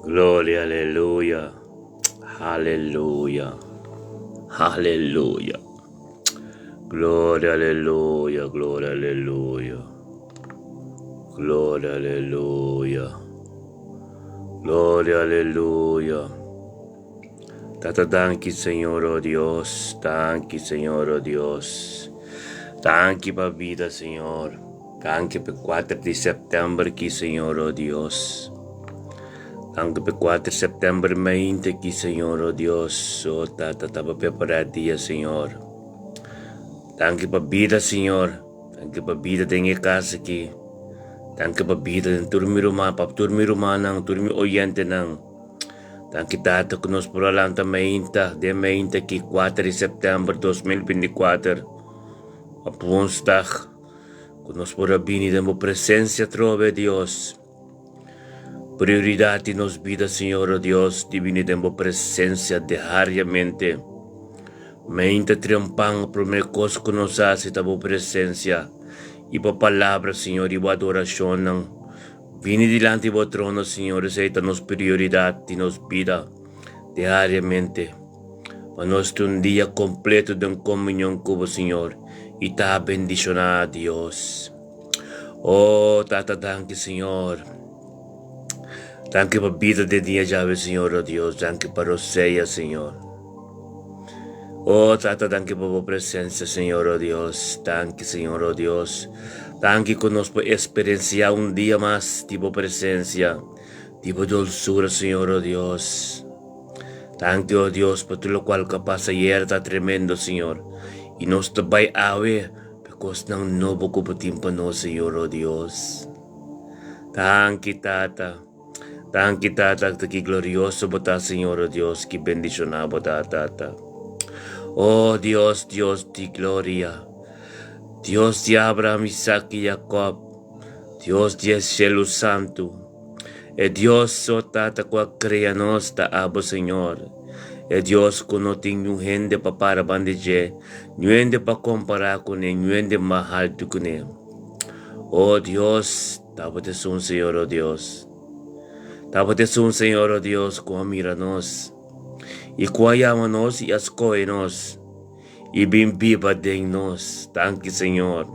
Gloria, aleluya. Aleluya. Aleluya. Gloria, aleluya, gloria, aleluya. Gloria, aleluya. Gloria, aleluya. Tata danki Señor oh Dios, danki Señor oh Dios. Danki pa bida Señor. Danki pa 4 di sèptèmber ki Señor oh Dios. Danki pa 4 sèptèmber mainta ki Señor oh Dios. Oh Tata taba prepará dia Señor. Danki pa bida Señor. Danki pa bida den e kas aki. Danki pa bida den tur mi ruman, pa tur mi rumannan, tur mi oyentenan. Danki Tata ku nos por a lanta mainta, den mainta aki 4 di sèptèmber 2024, op woensdag. Ku nos por a bini den bo presensia atrobe, Dios. Prioridat di nos bida, Señor, o Dios, di bini den bo presensia diariamente. Meinta trempan, promé kos ku nos hasi ta bo presensia i bo palabra, Señor, i bo adorashonnan. Bini dilanti bo trono, Señor, esei ta nos prioridat di nos bida diariamente. Pa nos tin un dia kompleto den komunion ku bo, Señor, i ta bendishoná, Dios. Oh, Tata, danki, Señor. Danki pa bida den dia djawe, Señor, oh Dios. Danki pa rosea, Señor. Oh, Tata, danki pa bo presensia, Señor, oh Dios. Danki, Señor, oh Dios. Danki ku nos por eksperensiá un dia mas di bo presensia, di bo dolsura, Señor, oh Dios. Danki, oh Dios, pa tur lokual ku a pasa ayer ta tremendo, Señor. I nos ta bai awe pa e kosnan nobo ku bo tin pa nos, Señor, oh Dios. Danki, Tata. Danki, Tata, ta ki glorioso bo ta, Señor, oh Dios, ki bendishoná bo ta, Tata. Oh Dios, Dios di gloria. Dios di Abraham, Isaac i Jacob. Dios di e shelu santu. E Dios, oh Tata, ku a krea nos ta abo, Señor. E Dios ku no tin niun hende pa para banda di dje, niun hende pa kompará kuné, niun hende mas haltu kuné. Oh Dios, tabata esun, Señor, oh Dios. Tabata esun, Señor, oh Dios, ku a mira nos i ku a yama nos i a skohe nos i bin biba den nos. Danki, Señor.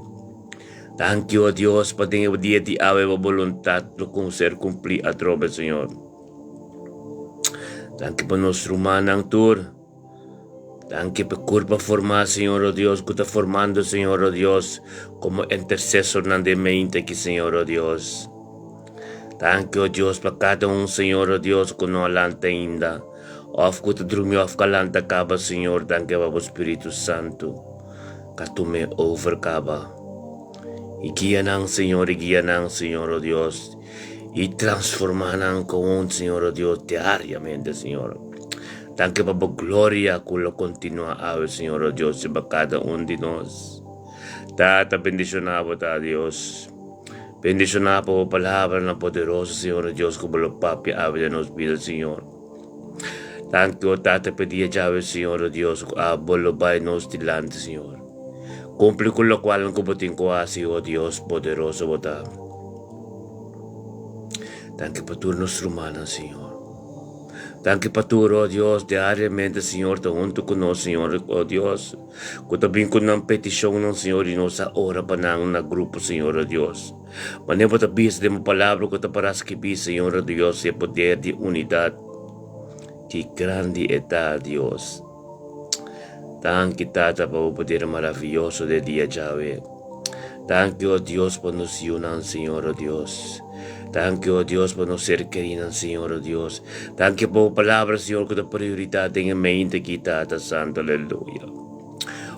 Danki, oh Dios, pa den e dia di awe bo boluntat lo kon ser kumplí atrobe, Señor. Danki pa nos rumannan tur. Danki pa e kurpa formá, Señor, oh Dios, ku ta formando, Señor, oh Dios, komo intersesornan den mente aki, Señor, oh Dios. Danki, oh Dios, pa kada un, Señor, oh Dios, ku no a lanta ainda, òf ku ta drumi òf ku a lanta kaba, Señor, danki pa bo Spiritu Santu ka tum'é over kaba. I guia nan, Señor, i guia nan, Señor, oh Dios, i transformá nan koun, Señor, oh Dios, diariamente, Señor. Danki pa bo gloria ku lo kontinuá awe, Señor, oh Dios, riba kada un di nos. Tata, bendishoná bo ta, Dios. Bendishoná pa bo palabranan poderoso, Señor, oh Dios, ku bo lo papia awe den nos bida, Señor. Danki, oh Tata, pa e dia djawe, Señor, oh Dios, ku abo lo bai nos dilanti, Señor. Kumpli ku lokualnan ku bo tin ku hasi, oh Dios poderoso bo ta. Danki pa tur nos rumannan, Señor. Danki pa tur, oh Dios, diariamente, Señor, ta huntu ku nos, Señor, oh Dios, ku ta bin ku nan petishonnan, Señor, i nos a ora pa nan na grupo, Señor, oh Dios. Manera bo ta bisa den bo palabra ku ta para skibí, Señor, oh Dios, e poder di unidat, ki grandi e ta, Dios. Danki, Tata, pa bo poder maravioso den dia djawe. Danki, o Dios, pa nos yunan, Señor, o Dios. Danki, o Dios, pa nos ser kerinan, Señor, o Dios. Danki pa bo palabra, Señor, ku ta prioridat den e mente aki, Tata Santu. Aleluya.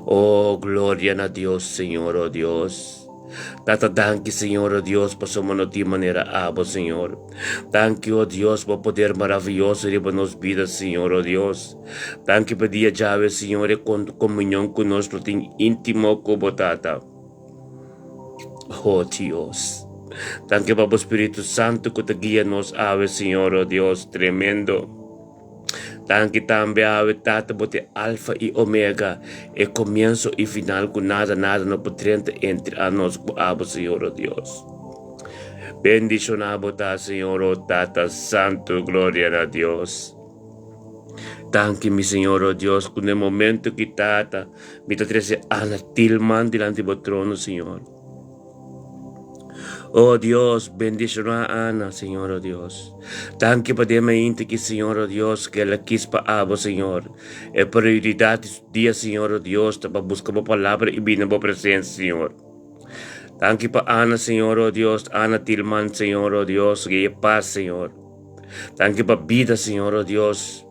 O, gloria na Dios, Señor, o Dios. Tata, danki, Señor, o Dios, pasobra no tin manera abo, Señor. Danki, o Dios, bo poder maravioso riba nos bida, Señor, o Dios. Danki pa dia djawe, Señor, e komunion ku nos lo tin íntimo ku bo, Tata. O Dios. Danki pa bo Spiritu Santu ku ta guia nos awe, Señor, o Dios, tremendo. Danki tambe awe, Tata, bo ta e Alfa i Omega, e komienso i final ku nada, nada no por drenta entre anos ku abo, Señor, o Dios. Bendishoná bo ta, Señor, o Tata Santu, gloria na Dios. Danki, mi Señor, o Dios, ku na e momento ki Tata, mi ta trese Ana Tilman dilanti bo trono, Señor. O Dios, bendishoná Ana, Señor, o Dios. Danki pa den mainta ki, Señor, o Dios, ku el a kis pa abo, Señor. E prioridat di su dia, Señor, o Dios, ta pa buska bo palabra i bini na bo presensia, Señor. Danki pa Ana, Señor, o Dios, Ana Tilman, Señor, o Dios, guia pas, Señor. Danki pa bida, Señor, o Dios.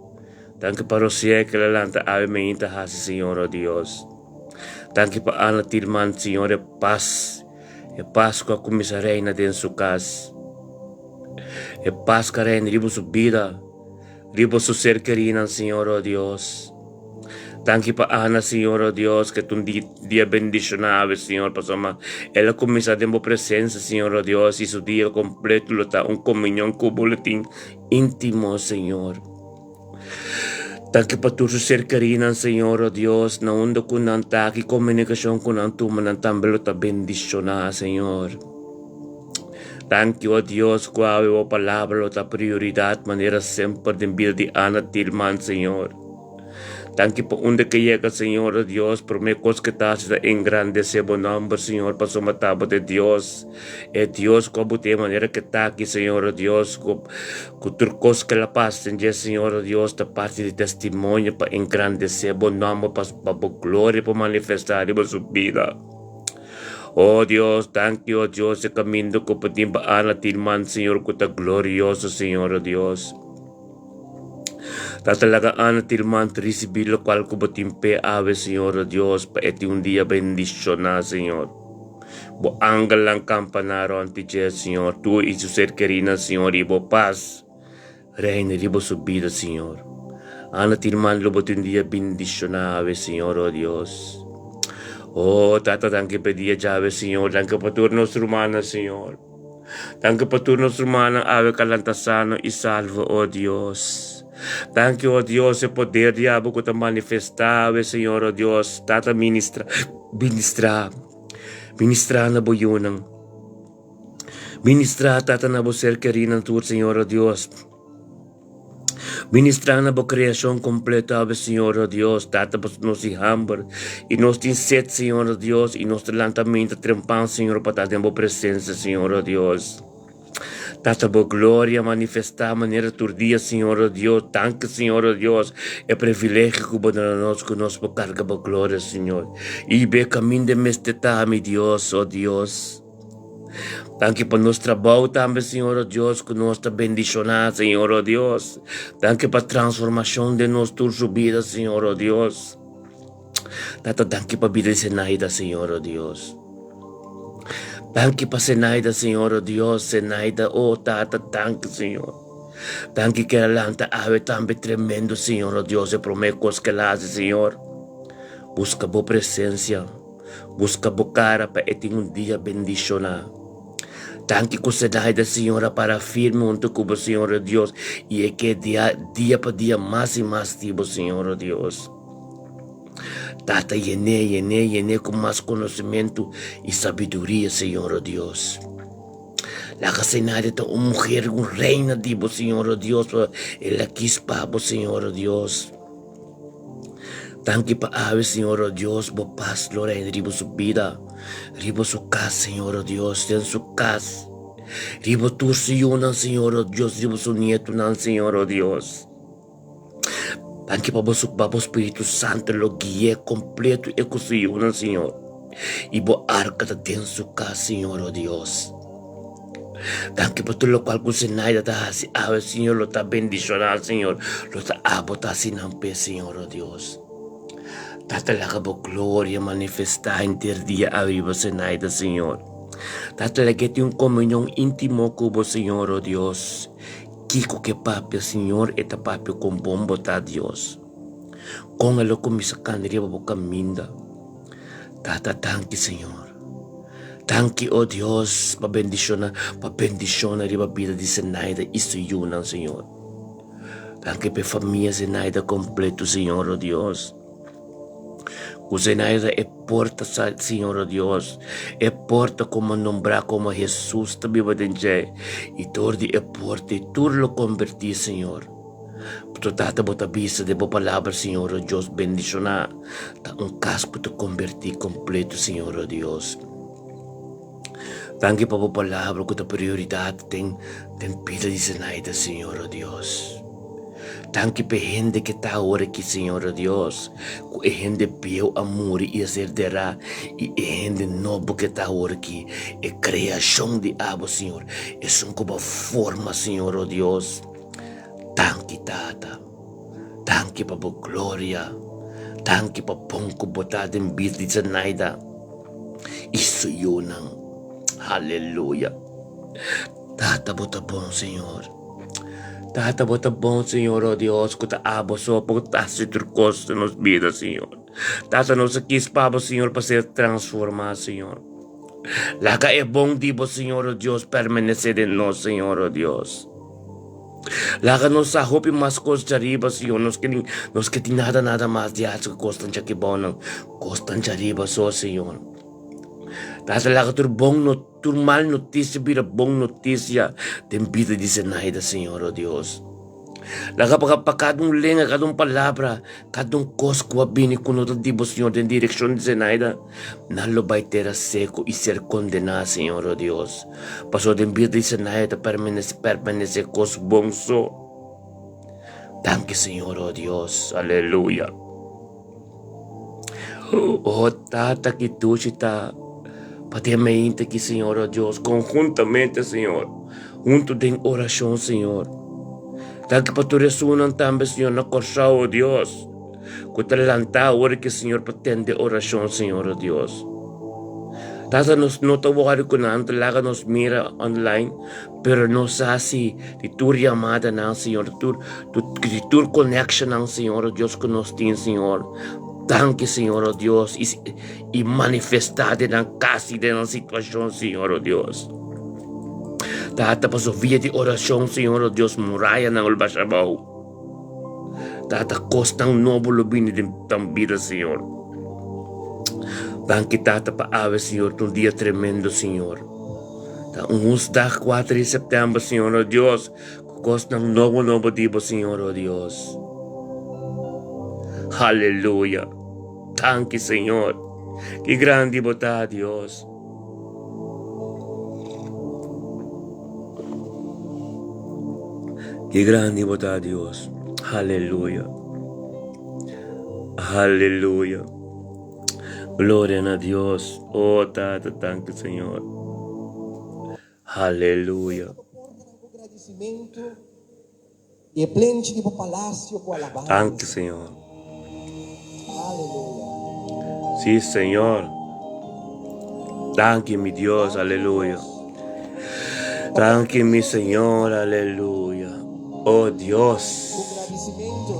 Danki pa Rosié ku el a lanta awe mainta hasi, Señor, o Dios. Danki pa Ana Tilman, Señor, e pas, e pas ku a kuminsá reina den su kas. E pas ku a reina riba su bida, riba su ser kerinan, Señor, o Dios. Danki pa Ana, Señor, o Dios, ku ta un dia bendishoná awe, Señor, pasobra el a kuminsá den bo presensia, Señor, o Dios, i su dia kompleto lo ta un komunion ku bo lo tin íntimo, Señor. Danki pa tur su ser kerinan, Señor, o Dios, na unda ku nan ta, ki komunikashon ku nan tuma, nan tambe lo ta bendishoná, Señor. Danki, o Dios, ku awe bo palabra lo ta prioridat manera semper den bida di Ana Tilman, Señor. Danki pa unda ke yega, Señor, o Dios, promé kos ke ta hasi ta engrandesé bo nòmber, Señor, pasobra ta bo ta e Dios, e Dios ku a bot'é manera ke ta aki, Señor, o Dios, ku Ku tur kos ke la pasa den dje, Señor o Dios, ta parti di testimonio pa engrandesé bo nòmber, pa pa bo gloria por manifestá riba su bida. O Dios, danki, o Dios, e kaminda ku bo tin pa ana tin man, Señor, ku ta glorioso, Señor o Dios. Tata, laga ana tin man ta risibí lokual ku bo tin p'e awe, Señor o Dios, pa e tin un dia bendishoná, Señor. Bo angelnan kampaná rònt di dje, Señor, tur i su ser kerínan, Señor, i bo pas reina riba su bida, Señor. Anda tin man lo bo tin un dia bindishoná awe, Señor, o Dios. O, Tata, danki pa e dia djawe, Señor. Danki pa tur nos rumannan, Señor. Danki pa tur nos rumannan awe ku a lanta sano i salvo, o Dios. Danki, o Dios, e poder di abo ku ta manifestá awe, Señor, o Dios. Tata, ministra, ministra. Ministrá na bo yunan. Ministrá, Tata, na bo ser kerínan tur, Señor, o Dios. Ministrá na bo kreashon kompleto awe, Señor, o Dios. Tata, pasobra nos tin hamber i nos tin set, Señor, o Dios, i nos ta lanta minta trempan, Señor, pa ta den bo presensia, Señor, o Dios. Tata, bo gloria manifestá manera tur dia, Señor, o Dios. Danki, Señor, o Dios, e privilegio ku bo duna nos, ku nos por karga bo gloria, Señor. I be kaminda mester ta, mi Dios, o Dios. Danki pa nos trabou tambe, Señor, o Dios, ku nos ta bendishoná, Señor, o Dios. Danki pa transformashon den nos tur su bida, Señor, o Dios. Tata, danki pa bida di Zenaida, Señor, o Dios. Danki pa Zenaida, Señor, o Dios. Zenaida, oh Tata, danki, Señor. Danki que el lanta awe tambe tremendo, Señor, o Dios. E promé kos que el hasi, Señor, buska bo presencia, buska bo cara pa e tin un dia bendishoná. Danki ku Zenaida, Señor, a para firme hunto ku bo, Señor, o Dios, i e ke dia, dia pa dia mas i mas di bo, Señor, o Dios. Tata, yen'é, yen'é, yen'é ku mas konosementu i sabiduria, Señor, o Dios. Laga Zenaida ta un muher, un reina di bo, Señor, o Dios, pa el a kis pa bo, Señor, o Dios. Danki pa awe, Señor, o Dios, bo pas lo reina riba su bida, riba su kas, Señor, o Dios, den su kas, riba tur su yunan, Señor, o Dios, riba su nietunan, Señor, o Dios. Danki pa bo pa bo Spiritu Santu lo gui'é kompletu e ku su yunan, Señor. I bo arka ta den su kas, Señor, o Dios. Danki pa tur lokual ku Zenaida ta hasi awe, Señor, lo ta bendishoná, Señor. Lo ta abo ta hasi nan p'e, Señor, o Dios. Tata, laga bo gloria manifestá henter dia awe riba Zenaida, Señor. Tata, laga e tin un komunion íntimo ku bo, Señor, o Dios. Kiko ke papia, Señor, e ta papia kon bon bo ta, Dios. Kon e lo kuminsá kanda riba bo kaminda. Tata, danki, Señor. Danki, o Dios, pa bendishoná, pa bendishona riba bida di Zenaida i su yunan, Señor. Danki pa e famia Zenaida kompleto, Señor, o Dios. Ku Zenaida e porta sa Señor o Dios, e porta komo nombrá komo Hesus ta biba den dje, i dor di e porta ei tur lo kombertí, Señor. Pasobra Tata bo ta bisa den bo palabra, Señor o Dios, bendishoná ta un kas ku ta kombertí kompleto, Señor o Dios. Danki pa bo palabra ku ta prioridat den den bida di Zenaida, Señor o Dios. Danki pa e hende ke ta awor aki, Señor o Dios, ku e hende bieu a muri i a ser derá i e hende nobo ke ta awor aki, e kreashon di abo, Señor, esun ku bo a forma, Señor o Dios. Danki, Tata. Danki pa bo gloria. Danki pa bon ku bo ta den bida di Zenaida i su yunan. Aleluya. Tata bo ta bon, Señor. Tata bo ta bon, Señor, oh Dios, ku ta abo so por hasi tur kos den nos bida, Señor. Tata nos a kis pa bo, Señor, pa ser transformá, Señor. Laga e bon di bo, Señor, oh Dios, permanesé den nos, Señor, oh Dios. Laga nos sa hopi mas kos djariba, Señor. Nos ke nos ke tin nada nada mas di hasi ku kosnan djakibounan. Kosnan djariba so, Señor. Tata laga tur bon no tur mal notisia bira bon notisia den bida di Zenaida, Señor, oh Dios. Laga pa pa kada un lenga, kada un palabra, kada un kos ku a bini ku no ta di bo, Señor, den direkshon di Zenaida, nan lo bai tera seku i ser kondená, Señor, oh Dios. Pasobra den bida di Zenaida ta permanese permanese kos bon so. Danki, Señor, oh Dios. Aleluya. Oh Tata ki dushi ta pa den mainta ki Señor oh Dios conjuntamente Señor hunto den oracion Señor. Danki pa tur esunnan tambe Señor na Corsou oh Dios cu ta lanta awor ki Señor pa tende oracion Señor oh Dios. Tata nos no ta wori cu nan ta laga nos mira online pero nos sa si di tur yamadanan Señor di tur di tur connectionnan Señor oh Dios cu nos tin Señor. Danki Señor oh Dios y y manifesta den nan cas y den nan situacion Señor oh Dios. Tata paso via di oracion Señor oh Dios murayanan lo basha abao. Tata cosnan nobo lo bini den nan bida Señor. Danki Tata pa awe Señor ta un dia tremendo Señor. Ta un woensdag 4 di september Señor oh Dios cu cosnan nobo nobo di bo Señor oh Dios. Aleluya. Danki Señor. Ki grandi bo ta Dios. Ki grandi bo ta Dios. Aleluya. Aleluya. Gloria na Dios. Oh Tata, danki Señor. Aleluya. I e plenchi di bo palasio ku alabansa. Danki Señor. Aleluya. Sí Señor. Danki mi Dios, aleluya. Danki mi Señor, aleluya. Oh Dios. Ku gradisimentu.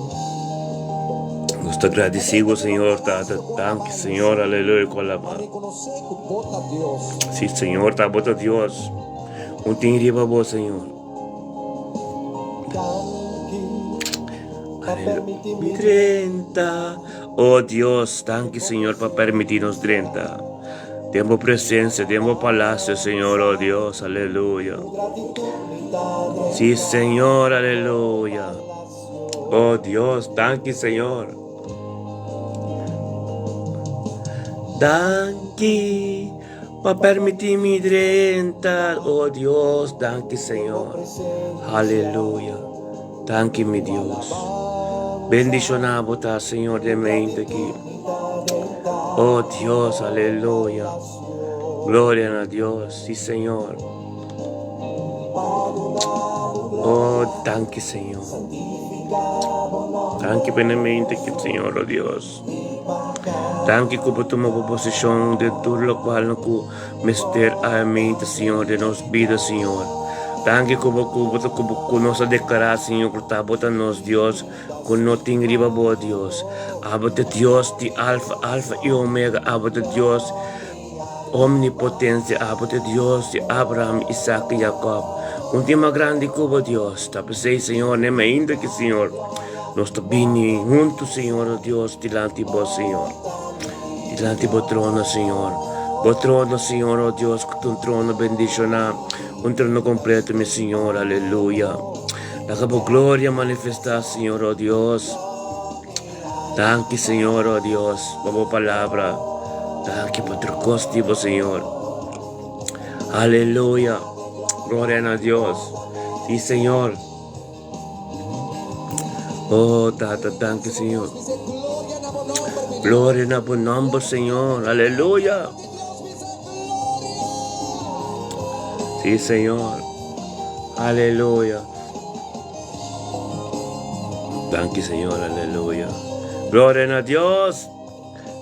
Nos ta gradisi bo Señor Tata. Danki Señor, aleluya ku Pa alaba. rekonosé ku bo ta Dios. Sí Señor, ta bo ta Dios. Un tin riba bo Señor. Mi drenta. Oh Dios, danki Señor pa permiti nos drenta. Den bo presencia, den bo palacio, Señor, oh Dios, aleluya. Sí, Señor, aleluya. Oh Dios, danki Señor. Danki. Pa permití mi drenta, oh Dios, danki Señor. Aleluya. Danki mi Dios. Bendishoná bo ta, Señor, den mente aki. Oh Dios, aleluya. Gloria na Dios, sí Señor. Oh, danki Señor. Danki pa e mente aki, Señor, oh Dios. Danki ku bo tuma bo posishon den tur lokual no ku mester amente, Señor, den nos bida, Señor. Danki ku bo ku bo ta ku bo ku nos a deklará, Señor, ku ta bo ta nos Dios, ku no tin riba bo, Dios. Abo ta Dios di Alfa, Alfa i Omega, abo ta Dios omnipotente, abo ta Dios di Abraham, Isaac i Jacob. Un tin mas grandi ku bo, Dios. Ta p'esei, Señor, nem ainda ki, Señor, Nos ta bini huntu, Señor, o Dios, dilanti bo, Señor. Dilanti bo trono, Señor. Bo trono, Señor, oh Dios, ku ta un trono bendishoná, un trono kompleto, mi Señor, aleluya. Laga bo gloria manifestá, Señor, oh Dios. Danki, Señor, oh Dios, pa bo palabra. Danki pa tur kos di bo, Señor. Aleluya. Gloria na Dios. Sí, Señor. Oh, Tata, danki, Señor. Gloria na bo nomber, Señor. Aleluya. Sí, Señor. Aleluya. Danki, Señor. Aleluya. Gloria na Dios.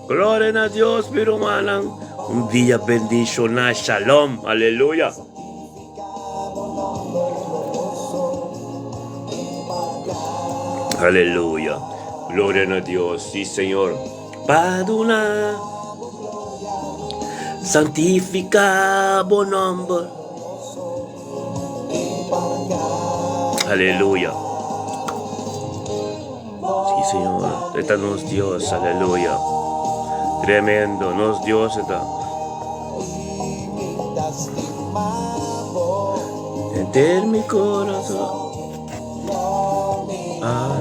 Gloria na Dios, mi rumannan. Un dia bendiciona. Shalom. Aleluya. Aleluya. Gloria na Dios. Sí, Señor. Paduna. Santifica bo nomber. Aleluya. Sí, Señor. Esta nos Dios. Aleluya. Tremendo. Nos Dios está. Enter mi corazón. Ah.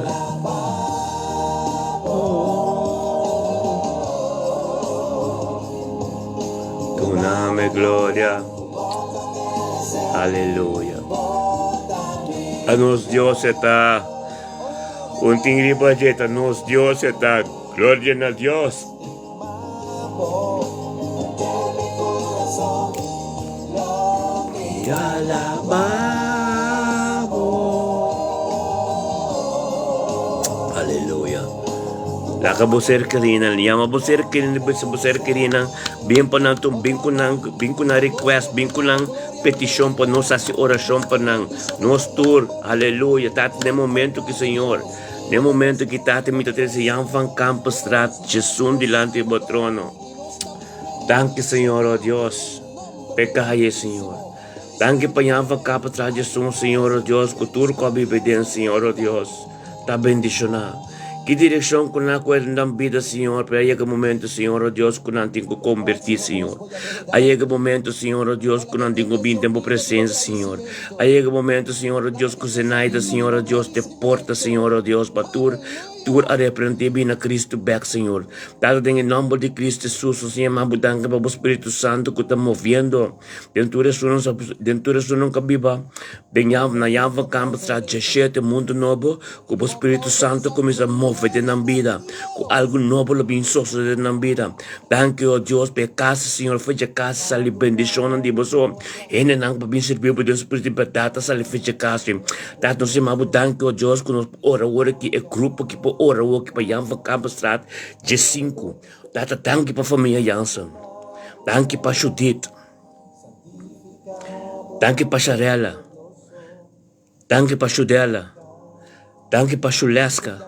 Duname gloria. Aleluya. A nos Dios ta. Un tin riba dje ta nos Dios ta. Gloria na Dios. Mi alaba bo. Aleluya. Laga bo ser kerinan, yama bo ser kerinan, bisa bo ser kerinan, bin pa nan tur, bin ku nan, bin ku nan request, bin ku nan petishon pa nos hasi orashon pa nan. Nos tur, aleluya, ta den momento ki Señor, den momento ki Tata mi ta trese Jan van Kampenstraat Jesun dilanti bo trono. Danki Señor, oh Dios, p'e kaye, Señor. Danki pa Jan van Kampenstraat Jesun, Señor, oh Dios, ku tur ku a biba den, Señor, oh Dios. Ta bendishoná. Ki direkshon ku nan a kuer nan bida, Señor, pero a yega momento, Señor, o Dios, ku nan tin ku kombertí, Señor. A yega momento, Señor, o Dios, ku nan tin ku bin den bo presensia, Señor. A yega momento, Señor, o Dios, ku Zenaida, Señor, o Dios, te porta, Señor, o Dios, pa tur, tur arepentí bin na Cristo bèk, Señor. Tata, den e nòmber di Cristo Jesus, nos yama bo danki pa bo Spiritu Santu ku ta moviendo den tur esunnan, den tur esunnan ku a biba. Den Java, na Java Campus ta djeshete mundu nobo ku bo Spiritu Santu kuminsá move den nan bida, ku algu nobo lo bin sosode den nan bida. Danki, o Dios, pa e kasa, Señor, for dje kasa sali bendishonnan di bo so. Hendenan ku pa bin sirbi bo den spiritu di bèrdat ta sali for dje kasa. Tata, nos yama bo danki, o Dios, ku nos por ora awor aki, e grupo aki por ora awor aki pa Java Campusstraat djesinku. Tata, danki pa famia Jansen. Danki pa Judith. Danki pa Sharella. Danki pa Shudella. Danki pa Shuleska.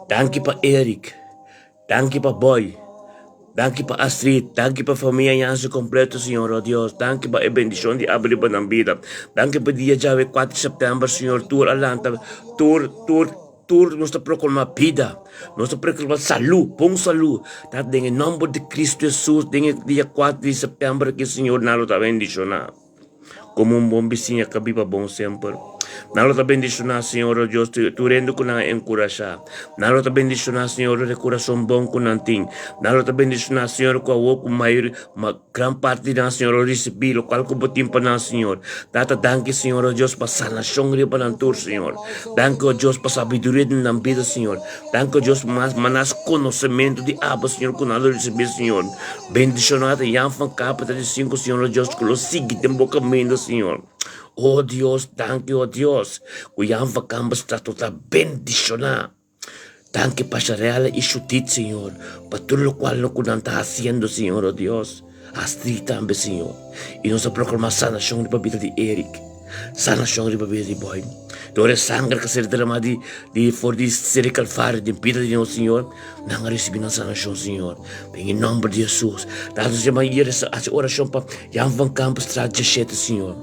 Danki pa Eric. Danki pa Boy. Danki pa Astrid. Danki pa famia Jansen completo, Señor, oh Dios. Danki pa e bendicion di abri pa nan bida. Danki pa dia djawe 4 di september, Señor. Tur a lanta, tur, tur. Tur nos ta proclama bida, nos ta proclama salú, bon salú. Ta den e nomber di Cristo Jesus, den e dia 4 di september aki, Señor, nan lo ta bendiciona. Como un bon bisiña ka biba bon semper. Nan lo ta bendiciona, Señor, oh Dios, tur hende cu nan a encurasha. Nan lo ta bendiciona, Señor, e curason bon cu nan tin. Nan lo ta bendiciona, Señor, cu awor cu mayoria, Gran parti di nan, Señor, lo risibí lokual ku Bo tin pa nan, Señor. Tata, danki, Señor, o Dios, pa sanashon riba nan tur, Señor. Danki, o Dios, pa sabiduria den nan bida, Señor. Danki, o Dios, pa mas manas konosementu di Abo, Señor, ku nan lo risibí, Señor. Bendishoná ta Jan van Kaper 35, Señor, o Dios, ku lo sigui den Bo kaminda, Señor. O Dios, danki, o Dios, ku Jan van Kamper sta total bendishoná. Danki pa Sharella y Judith, Señor, pa tur locual lo cu nan ta haciendo, Señor, oh Dios. Astrid tambe, Señor. Y nos a proclama sanacion riba bida di Eric, sanacion riba bida di Boy. Door e sanger cu a ser derama di, di for di Seri Calvario den bida di nos, Señor, nan a ricibi nan sanacion, Señor. Den e nomber di Jesus. Tata, nos yama y resa, haci oracion pa Jan van Kampenstraat 17, Señor.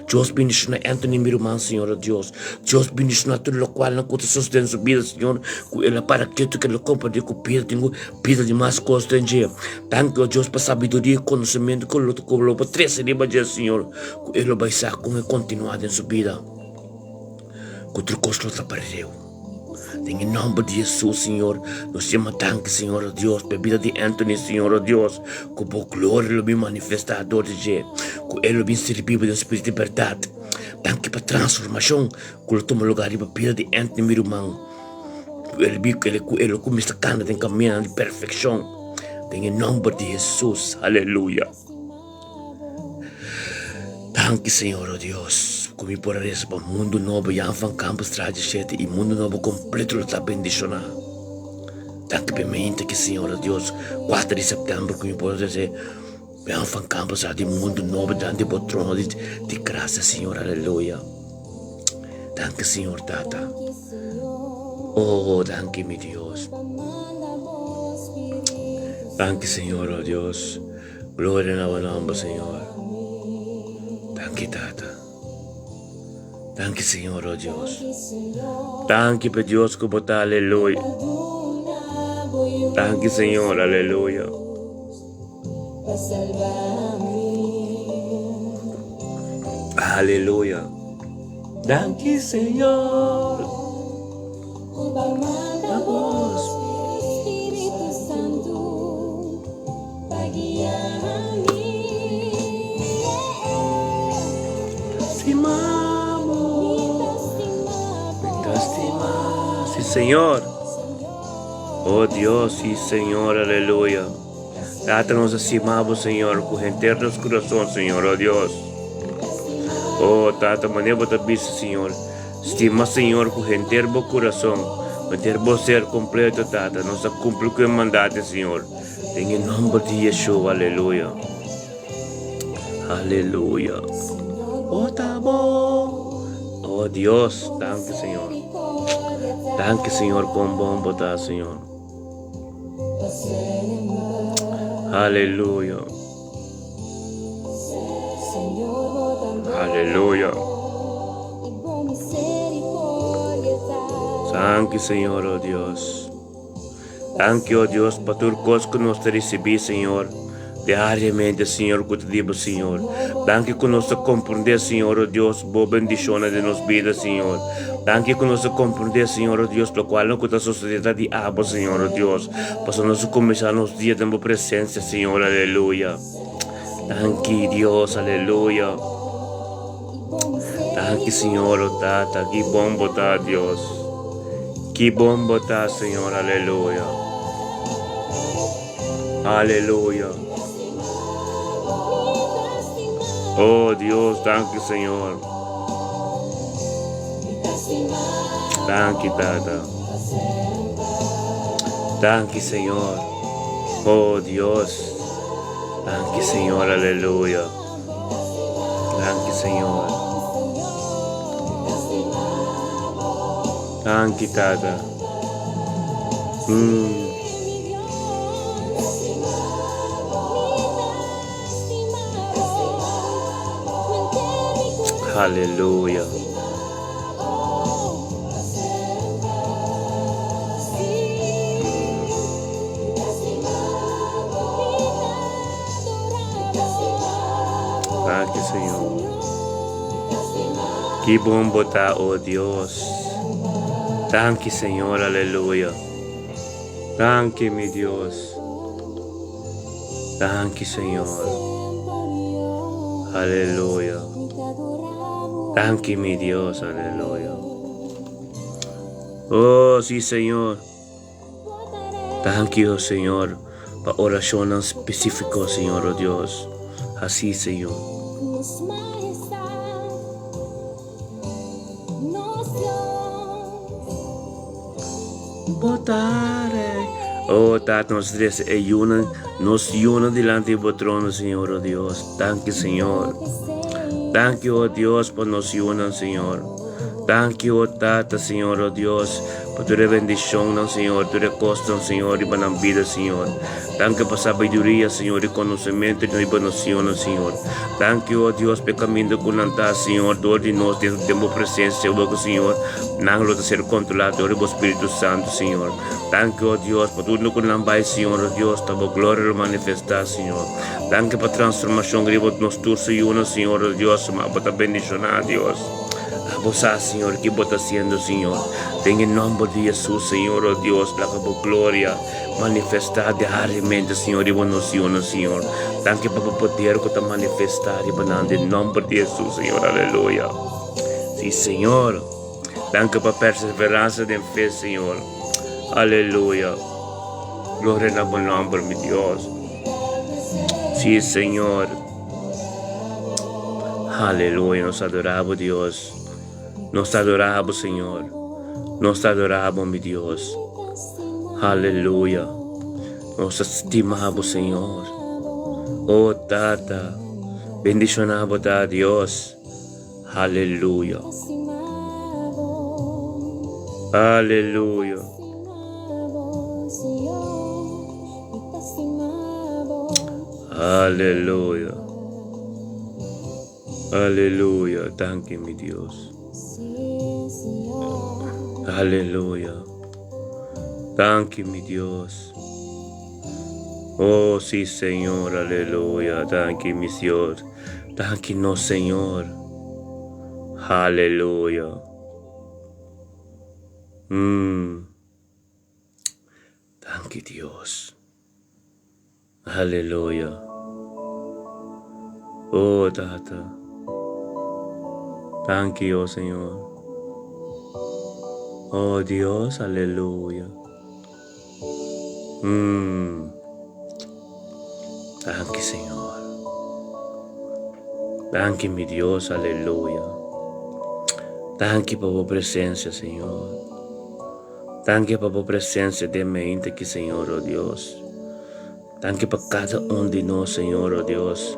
Dios bendiciona Anthony mi ruman Señor oh Dios. Dios bendiciona tur locual nan cu ta sucede den su bida Señor cu el a para ketu cu el a comprende cu bida tin cu bida di mas cos den dje. Danki oh Dios pa sabiduria y conocimento cu lo cu lo bo trece riba dje Señor cu el lo bay sa con e continua den su bida cu tur cos lo ta pareu. Den e nomber di Hesus, Señor, nos yama danki, Señor, oh Dios, pa e bida di Anthony, Señor, oh Dios, ku bo gloria lo bin manifestá dor di dje, ku e lo bin sirbi bo den spiritu di bèrdat. Danki pa transformashon ku lo tuma lugá riba bida di Anthony, mi ruman, ku e lo bin, ku e lo kuminsá kanda den kaminnan di perfekshon, den e nomber di Hesus. Aleluya. Danki Señor o Dios ku mi por a resa pa mundu nobo Jan van Kampenstraat 17 i mundu nobo kompleto lo ta bendishoná. Danki pa e mente ki Señor o Dios 4 di sèptèmber ku mi por a resa Jan van Kampenstraat i mundu nobo dilanti bo trono di di grasia Señor aleluya. Danki Señor Tata. Oh danki mi Dios. Danki Señor o Dios. Gloria na bo nomber, Señor. Danki, Tata. Danki, Señor, oh Dios. Danki pa Dios ku bo ta, aleluya. Danki, Señor, aleluya. Aleluya. Danki, Señor. Sí, Señor. Oh Dios, sí, Señor, aleluya. Tata nos estimamos, Señor, ku henter nos corazón, Señor, oh Dios. Oh Tata, manera bo ta bisa, Señor. Stima Señor ku henter bo kurason, henter bo ser kompleto, Tata. Nos a kumpli ku e mandate, Señor. Den e nomber di Yeshua, aleluya. Aleluya. Bo ta bon. Oh Dios, danki Señor. Danki Señor, kon bon bo ta, Señor. Aleluya. Aleluya. Danki Señor, oh Dios. Danki, oh Dios, pa tur kos ku nos ta risibí, Señor, diariamente, Señor, ku ta di bo, Señor. Danki ku nos ta komprendé, Señor, oh Dios, bo bendishonnan den nos bida, Señor. Danki ku nos ta komprendé, Señor, oh Dios, lokual ku ta sosodé ta di abo, Señor, oh Dios. Pasobra nos a kuminsá nos dia den bo presensia, Señor, aleluya. Danki, Dios, aleluya. Danki, Señor, oh Tata, ki bon bo ta, Dios. Ki bon bo ta, Señor, aleluya. Aleluya. Oh Dios, danki, Señor. Danki, Tata. Danki, Señor. Oh Dios. Danki, Señor, aleluya. Danki, Señor. Danki, Tata. Mm. Aleluya. Danki, Señor. Ki bon bo ta, oh Dios. Danki, Señor, aleluya. Danki, mi Dios. Danki, Señor. Aleluya. Danki, mi Dios, aleluya. Oh, sí, Señor. Danki, oh Señor, pa orashonnan spesífiko, Señor, oh Dios. Así, Señor. Bo ta rei. Oh, Tata, nos trese e yunan, nos yunan dilanti di bo trono, Señor, oh Dios. Danki, Señor. Danki, oh Dios, pa nos yunan, Señor. Danki, o Tata, Señor, o Dios, pa tur e bendishonnan, Señor, tur e kosnan, Señor, riba nan bida, Señor. Danki pa sabiduria, Señor, i konosementu riba nos yunan, Señor. Danki, o Dios, pa e kaminda ku nan ta, Señor, dor di nos den den bo presensia, wak, Señor, nan lo ta ser kontrolá dor di bo Spiritu Santu, Señor. Danki, o Dios, pa tur loke nan bai, Señor, o Dios, ta bo gloria lo manifestá, Señor. Danki pa transformashon riba nos tur su yunan, Señor, o Dios, ma bo ta bendishoná, Dios. Abo sa, Señor, ki bo ta hasiendo, Señor. Den e nomber di Hesus, Señor, o Dios, laga bo gloria manifestá diariamente, Señor, riba nos yunan, Señor. Danki pa bo poder ku ta manifestá riba nan den nomber di Hesus, Señor. Aleluya. Sí, Señor. Danki pa perseveransia den fe, Señor. Aleluya. Gloria na bo nomber, mi Dios. Sí, Señor. Aleluya. Nos adorá bo, Dios. Nos ta adorá bo, Señor. Nos ta adorá bo, mi Dios. Aleluya. Nos ta stima bo, Señor. Oh, Tata. Bendishoná bo ta, Dios. Aleluya. Aleluya. Aleluya. Aleluya. Danki, mi Dios. Aleluya. Danki, mi Dios. Oh, sí, Señor. Aleluya. Danki, mi Dios. Danki, nos Señor. Aleluya. Mm. Danki, Dios. Aleluya. Oh, Tata. Danki, oh Señor. Oh, Dios, aleluya. Mm. Danki, Señor. Danki, mi Dios, aleluya. Danki pa bo presensia, Señor. Danki pa bo presensia den mente aki, Señor, oh Dios. Danki pa kada un di nos, Señor, oh Dios,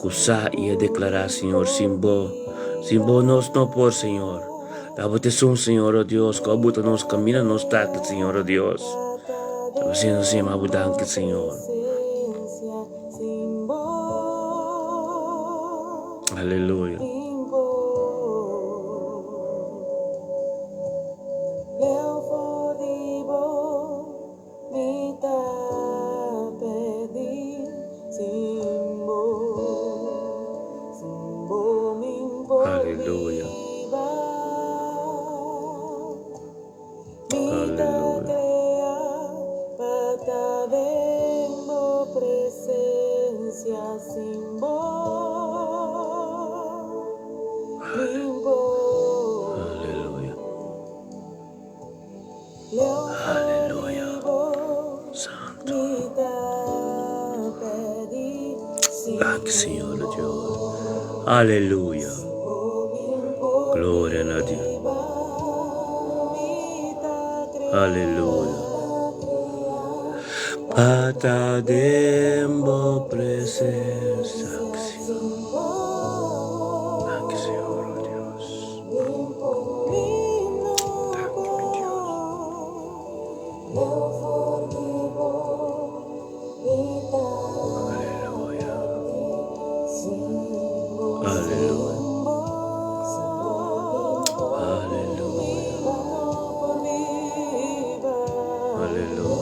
ku sa i a deklará, Señor, sin bo, sin bo nos no por, Señor. Ta bo ta esun, Señor, oh Dios, ku a buta nos kaminda nos ta aki, Señor, oh Dios. Ta p'esei nos yama bo danki, Señor. Aleluya. Aleluya. Aleluya. Aleluya. Aleluya. Santo. Danki Señor Dios. Aleluya. Gloria na Dios. Aleluya. Pa ta den bo presencia. Danki Señor, oh Dios. Danki mi Dios. Aleluya. Aleluya. Aleluya. Aleluya.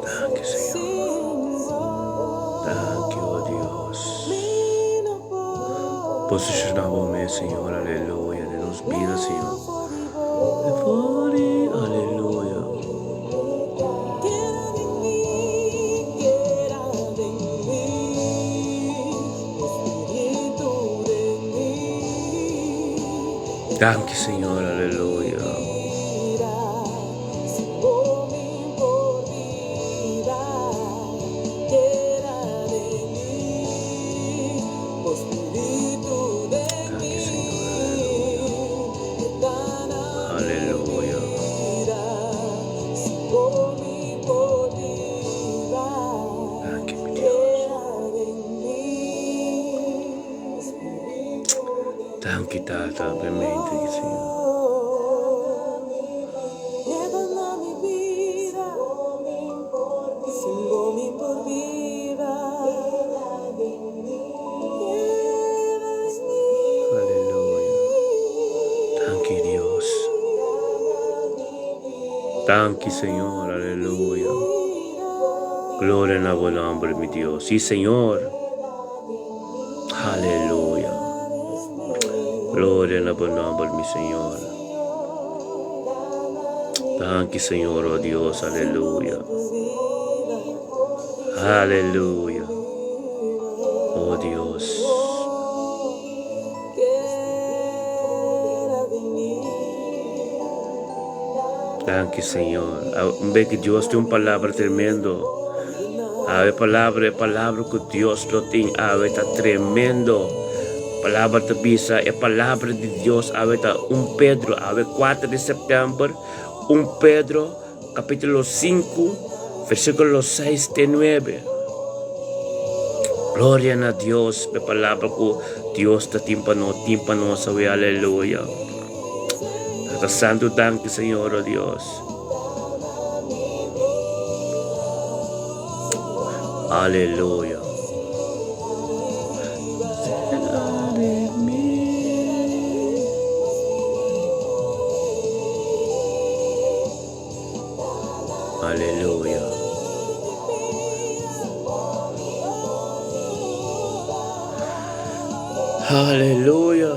Danki Señor. Danki, oh Dios. Posiciona bo mes, Señor, aleluya, den nos bida, Señor. Aleluya. Danki, Señor, aleluya. Danki, Señor, aleluya. Aleluya. Danki, mi Dios. Danki Tata pa e mente aki Señor. Aleluya. Danki Dios. Danki Señor. Aleluya. Gloria na bo nomber mi Dios. Si Señor. Aleluya. Gloria na bo nomber mi Señor. Danki Señor, oh Dios. Aleluya. Aleluya. Oh Dios. Danki Señor. Un bes ku Dios tin un palabra tremendo. Awe palabra, e palabra ku Dios lo tin awe ta tremendo. Palabra ta bisa, e palabra di Dios awe ta 1 Pedro, awe 4 di sèptèmber, 1 Pedro kapítulo 5, versíkulo 6 te 9. Gloria na Dios, e palabra ku Dios ta tin pa nos, tin pa nos awe, aleluya. Tata Santu, danki Señor, oh Dios. Aleluya. Aleluya. Aleluya.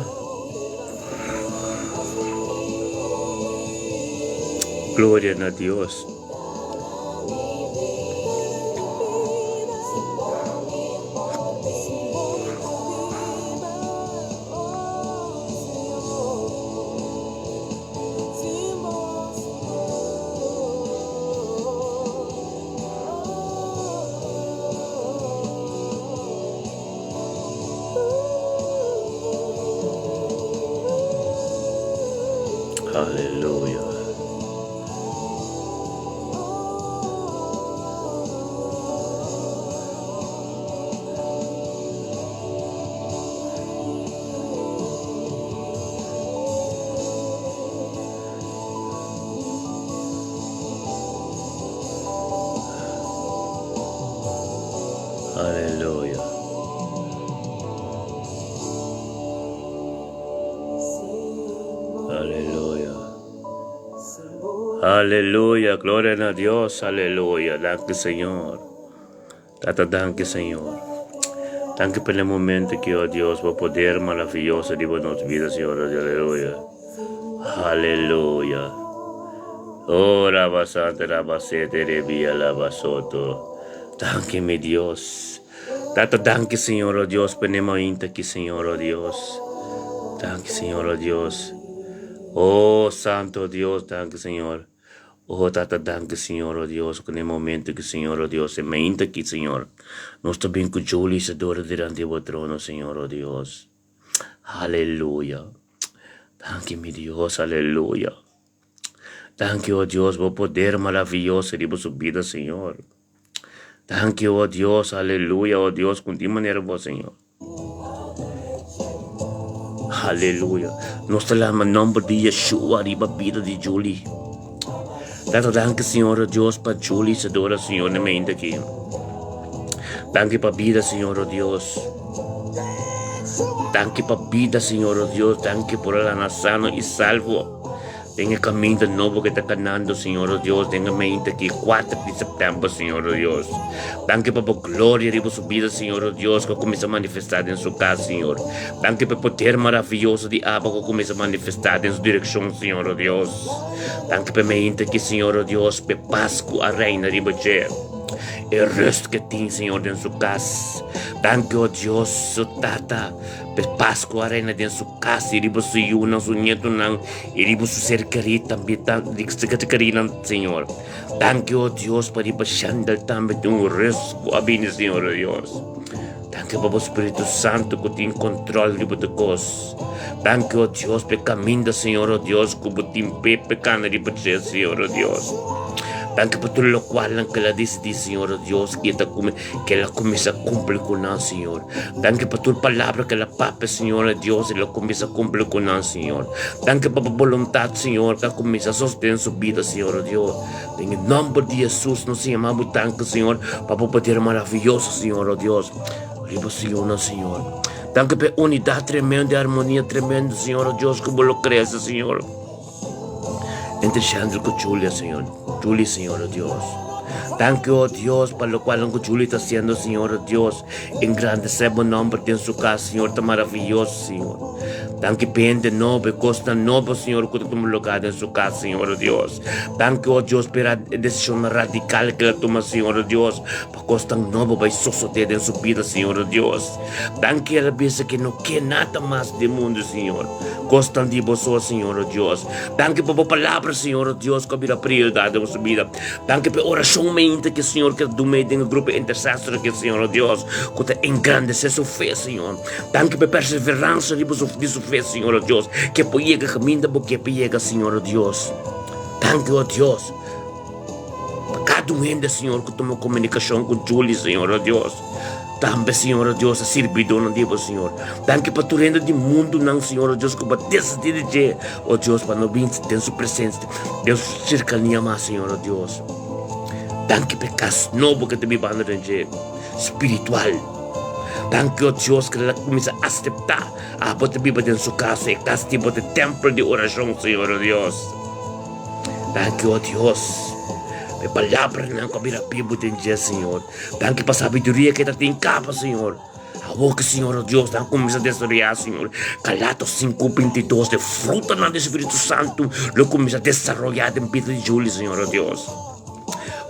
Gloria na Dios. Aleluya. Aleluya. Aleluya. Aleluya. Gloria na Dios. Aleluya. Danki Señor. Tata danki Señor. Danki pa e momento aki, oh Dios, bo poder maraviyoso riba nos bida, Señor. Aleluya. Aleluya. Oh, rabasante, rabasete, rebia, labasoto. Danki, mi Dios. Tata, danki, Señor, oh Dios, pa e momento aki, Señor, oh Dios. Danki, Señor, oh Dios. Oh, Santo Dios, danki, Señor. Oh, Tata, danki, Señor, oh Dios, ku e momento aki, Señor, oh Dios, e momento aki, Señor. Nos ta bin ku Julie Isadora dilanti bo trono, Señor, oh Dios. Aleluya. Danki, mi Dios, aleluya. Danki, oh Dios, bo poder maraviyoso riba su bida, Señor. Danki, oh Dios, aleluya, oh Dios, ku tin manera bo, Señor. Aleluya. Nos ta lama nomber di Yeshua riba bida di Julie. Tata, danki, Señor, oh Dios, pa Julie Isadora, Señor, na mente aki. Danki pa bida, Señor, oh Dios. Danki pa bida, Señor, oh Dios. Danki por alana sano y salvo. Den e caminda nobo que ta canando, Señor, oh Dios, den e mente aki, 4 di september, Señor, oh Dios. Danki pa bo gloria riba su bida, Señor, oh Dios, que cuminsa manifesta den su cas, Señor. Danki pa e poder maravilloso di Abba que cuminsa manifesta den su direccion, Señor, oh Dios. Danki pa e mente aki, Señor, oh Dios, pa e paz cu a reina riba dje. E rust que tin, Señor, den su cas. Danki, oh Dios, su Tata, pa e paz cu a reina den su cas y riba su yunan, su nietonan, y riba su ser kerí tambe, ser kerínan, Señor. Danki, oh Dios, pa riba Shandel tambe tin un rust cu a bini, Señor, oh Dios. Danki pa bo Spiritu Santu cu tin control riba tur cos. Danki, oh Dios, pa e caminda, Señor, oh Dios, cu bo tin p'e p'e cana riba dje, Señor, oh Dios. Danki pa tur lokualnan ku el a disidí, Señor, o Dios, i e ta kume, ku el a kuminsá kumpli ku nan, Señor. Danki pa tur palabra ku el a papia, Señor, o Dios, el a kuminsá kumpli ku nan, Señor. Danki pa bo boluntat, Señor, ku a kuminsá sostené su bida, Señor, o Dios. Den e nòmber di Hesus nos ta yama bo danki, Señor, pa bo poder maravioso, Señor, o Dios, riba su yunan, Señor. Danki pa e unidat tremendo, e armonia tremendo, Señor, o Dios, ku bo lo krese, Señor. Entre Shandra ku Julia, Señor. Julie, Señor, oh Dios. Danki, oh Dios, pa lokual ku Julie ta hasiendo, Señor, oh Dios. Engrandesé bo nomber den su kas, Señor, ta maravioso, Señor. Danki pa hende nobo, e kosnan nobo, Señor, ku ta tuma lugá den su kas, Señor, oh Dios. Danki, oh Dios, pa e desishonnan radikal ku el a tuma, Señor, oh Dios, pa kosnan nobo bai sosodé den su bida, Señor, oh Dios. Danki, el a bisa ke no ke nada mas den mundu, Señor. Kosnan di bo so, Señor, oh Dios. Danki pa bo palabra, Señor, oh Dios, ku a bira prioridat den nos bida. Danki pa e orashon mente ku Señor ke duna den e grupo intersesor aki, Señor, oh Dios, ku ta engrandesé su fe, Señor. Danki pa e perseveransia riba su di su fe, Señor, oh Dios, ke por yega kaminda bo ke pa yega, Señor, oh Dios. Danki, oh Dios, pa kada un hende, Señor, ku tuma komunikashon ku Julie, Señor, oh Dios. Tambe, Señor, oh Dios, a sirbidónan di bo, Señor. Danki pa tur hende di mundunan, Señor, oh Dios, ku bo a desidí di dje, oh Dios, pa no bin den su presensia, den su serkania mas, Señor, oh Dios. Danki pa e kas nobo ku e ta bibando den dje, spiritual. Danki, oh Dios, ku el a kuminsá aseptá abo ta biba den su kas, e kas di bo ta e tèmpel di orashon, Señor, oh Dios. Danki, oh Dios, pa e palabranan ku a bira bibu den dje, Señor. Danki pa sabiduria ke ta tin kaba, Señor. Awor ke Señor o Dios nan kuminsá desaroyá, Señor. Galatos 5:22, e frutanan di Spiritu Santu lo kuminsá desaroyá den bida di Julie, Señor o Dios.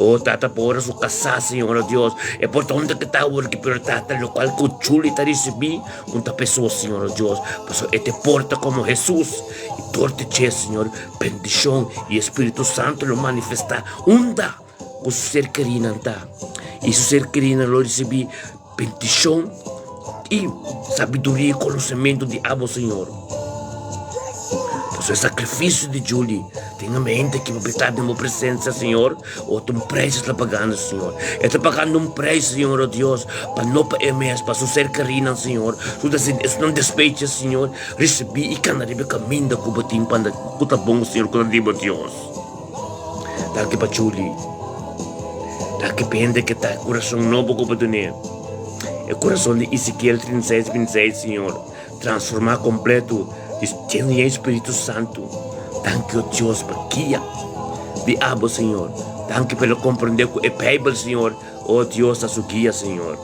O Tata, pa ora su kasá, Señor o Dios, e por ta unda ke ta awor ki, pero Tata, lokual ku Julie ta risibí, un ta pesó, Señor o Dios, pasobra e te porta komo Hesus. I dor di dje, Señor, bendishon i e Spiritu Santu lo manifestá unda. ku su ser kerínan ta, i su ser kerínan lo risibí bendishon i sabiduria i konosementu di abo, Señor. Pasobra e sakrifisio di Julie tin e mente ki bo ta den bo presensia, Señor, ota un preis e ta pagando, Señor. E ta pagando un preis, Señor, o Dios, pa no pa e mes, pa su ser kerínan, Señor, su esnan despecha, Señor, risibí i kana riba e kaminda ku bo tin pa anda, ku ta bon, Señor, ku ta di bo Dios. Danki pa Julie. Danki pa hende ke ta kurason nobo ku bo dun'é. E kurason di Ezekiel 36, 26, Señor, transformá kompleto di tene e Spiritu Santu. Danki, o Dios, pa guia di abo, Señor. Danki pa el a komprendé ku e Beibel, Señor, o Dios, ta su guia, Señor.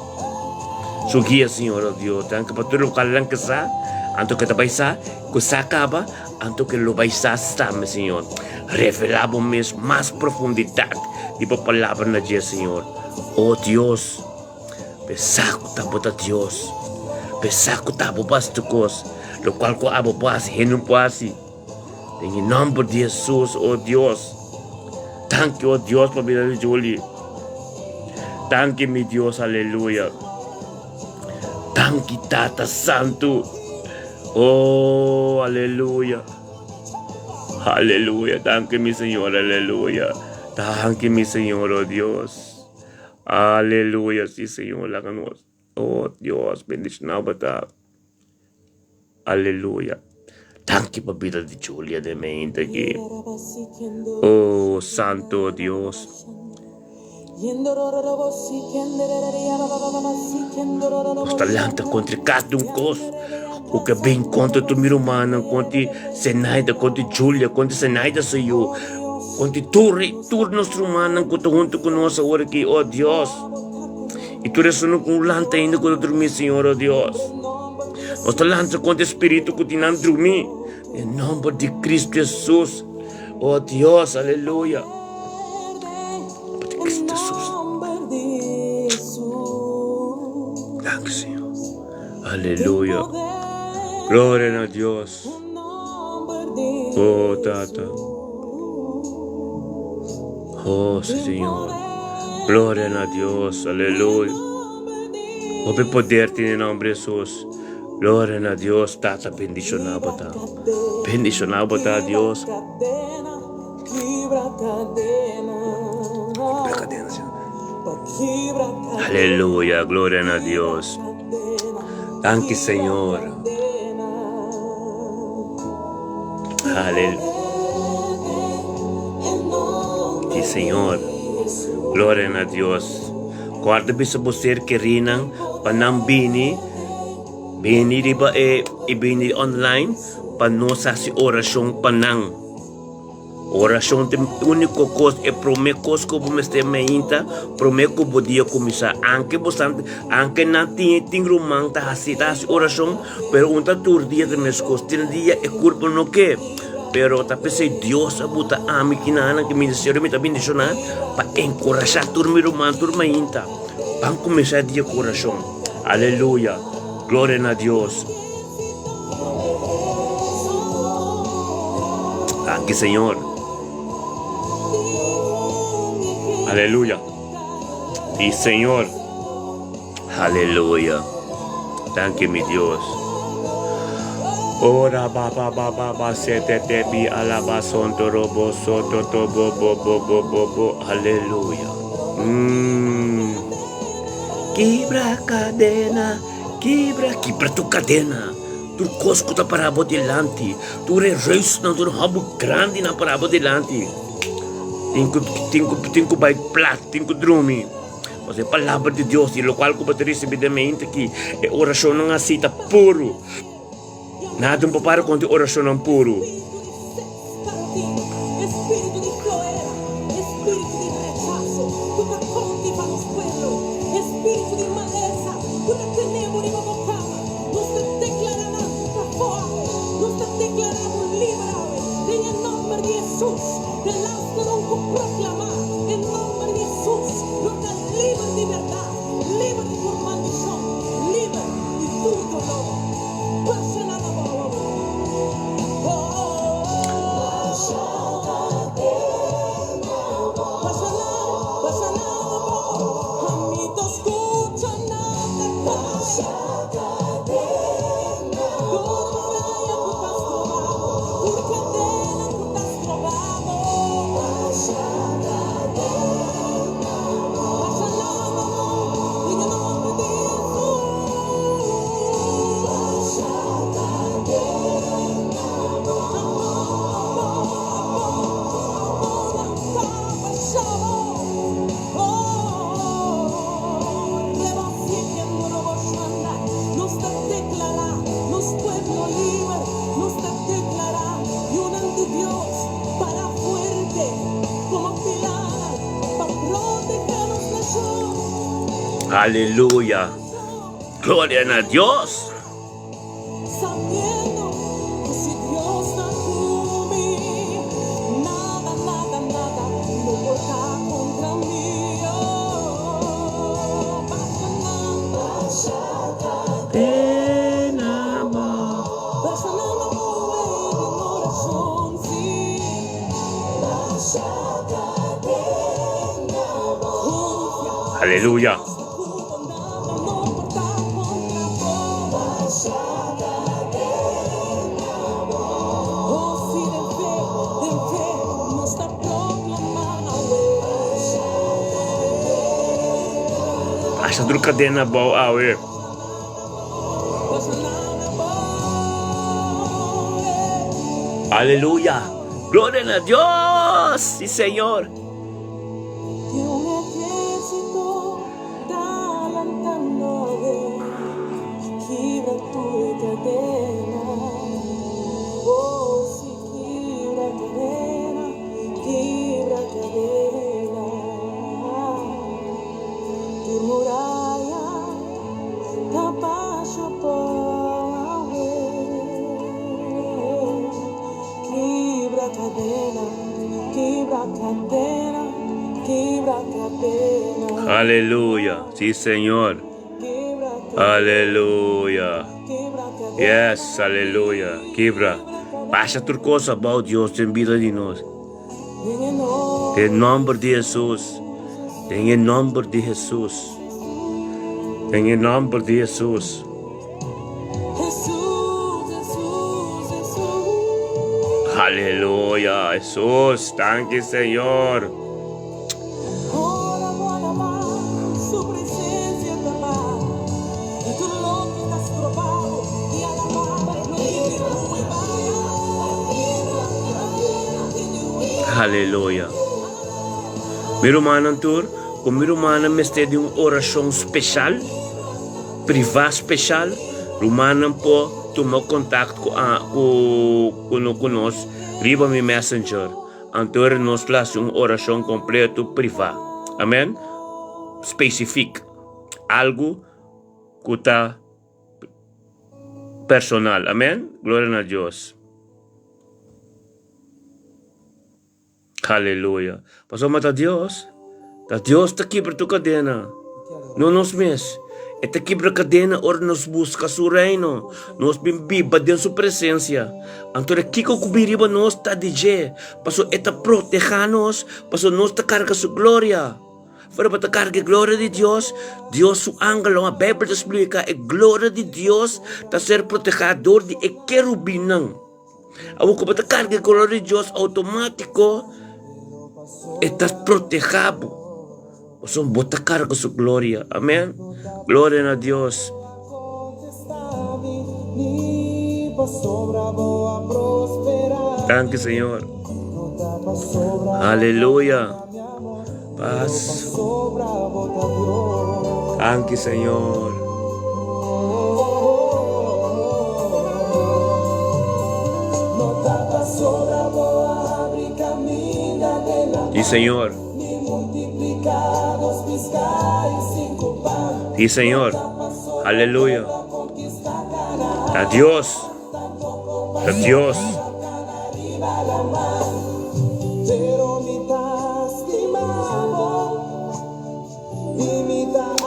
Su guia, Señor, o Dios. Danki pa tur lokalnan ke sa, anto ke ta bai sa, ku sa kaba. Anto ke lo bai sa sami, Señor. Revelá bo mes mas profundidat di bo palabra na dje, Señor. O Dios, p'e sa ku ta bo ta Dios. P'e sa ku ta bo por hasi tur kos. Lokual ku abo por hasi, hende no por hasi. Den e nòmber di Hesus, o Dios. Danki, o Dios, pa bida di Julie. Danki, mi Dios, aleluya. Danki, Tata Santu. Oh, aleluya. Aleluya. Danki, mi Señor. Aleluya. Danki, mi Señor, oh Dios. Aleluya. Sí, Señor. Laga nos. Oh, Dios. Bendicionado bo ta. Aleluya. Danki pa bida di Julia den mente aki. Oh, Santo Dios. Nos ta lanta kontra kada un kos ku ke bin kontra tur mi rumannan, kontra Zenaida, kontra Julia, kontra Zenaida su yu, kontra tur tur nos rumannan ku ta huntu ku nos awor aki, oh Dios. I tur esun ku lanta ainda ku ta drumi, Señor, oh Dios. Nos ta lanta kontra e spiritu ku tin nan drumi, den nomber di Cristo Jesus. Oh Dios, aleluya. Cristo Jesús. Dank Señor. Aleluya. Gloria a Dios. Oh Tata. Oh Señor. Gloria a Dios. Aleluya. Hopi poder tin e nombre de Jesús. Gloria na Dios Tata bendiciona bo ta bendiciona bo ta Dios. kadena, Señor. Aleluya, gloria na Dios. Danki, Señor. Aleluya. Sí, Señor. Gloria na Dios. Guarda bisa bo ser kerinan pa nan bini, bini riba e, i bini online pa nos hasi orashon pa nan. Orashon ta e úniko kos, e promé kos ku bo mester meinta promé ku bo dia kuminsá. Anke bo san, anke nan tin tin ruman ta hasi ta hasi orashon, pero un ta tur dia ta meskos. Tin dia e kurpo no ke, pero ta p'esei Dios a buta ami kinanan ku ministerio mi ta bendishoná pa enkurashá tur mi ruman tur mainta. Ban kuminsá e dia ku orashon. Aleluya! Gloria na Dios! Danki Señor. Aleluya. Y Señor. Aleluya. Danki mi Dios. Ora ba ba ba ba ba se te te bi alaba son toro bo so to to bo bo bo bo bo bo. Aleluya. Kibra cadena. Kibra, kibra tur kadena, tur kos ku ta pará bo dilanti, tur e reusnan, tur e hòmber grandinan pará bo dilanti. Tin ku, tin ku, tin ku bai plat, tin ku drumi. Pasobra e palabra di Dios i lokual ku bo ta risibí den mente aki, e orashonnan así ta puru. Nada no por para kontra e orashonnan puru. Aleluya! Gloria na Dios! Aleluya! Asha tur cadena abao awe. Aleluya! Gloria na Dios! Si Señor! Aleluya! Si Señor! Aleluya! Yes, aleluya! Kibra! Basha tur cos abao Dios den bida di nos. Den nomber di Jesus. Den e nomber di Jesus. Den e nomber di Jesus. Aleluya, Jesus. Danki, Señor. Aleluya. Mi rumannan tur, ku mi rumannan mester di un orashon speshal, privá speshal, rumannan por tuma kontakt ku ku ku nos riba mi messenger. Anto nos lo hasi un orashon kompleto privá. Amen. Spesifik. Algu ku ta personal. Amen. Gloria na Dios. Aleluya. Pasobra ta Dios, ta Dios ta kibra tur kadena, no nos mes. E ta kibra kadena ora nos buska su reino, nos bin biba den su presensia. Anto e kiko ku bin riba nos ta di dje, pasobra e ta proteha nos, pasobra nos ta karga su gloria. Ora bo ta karga e gloria di Dios, Dios su angelnan, a Beibel ta splika, e gloria di Dios ta ser protehá dor di e kerubinnan. Awor ku bo ta karga e gloria di Dios outomátiko e ta protehá bo. Pasobra bo ta karga su gloria. Amèn. Gloria na Dios. Danki Señor. Aleluya. Pas. Danki Señor. Sí Señor. Sí Señor. Aleluya. Ta Dios. Ta Dios.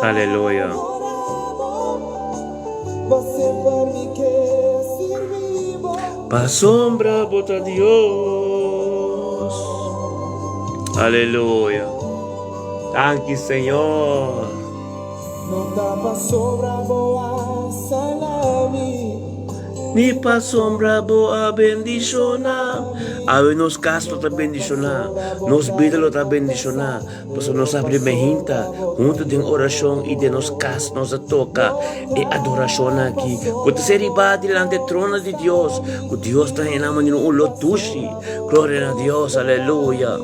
Aleluya. Pasobra bo ta Dios. Aleluya. Danki Señor. Ni pasobra bo a bendishoná. Awe nos kas lo ta bendishoná, nos bida lo ta bendishoná, pasobra nos a abri mehinta huntu den orashon i den nos kas nos a toka e adorashon aki ku ta ser ribá dilanti e trono di Dios, ku Dios ta hena manera un oló dushi. Gloria na Dios, aleluya.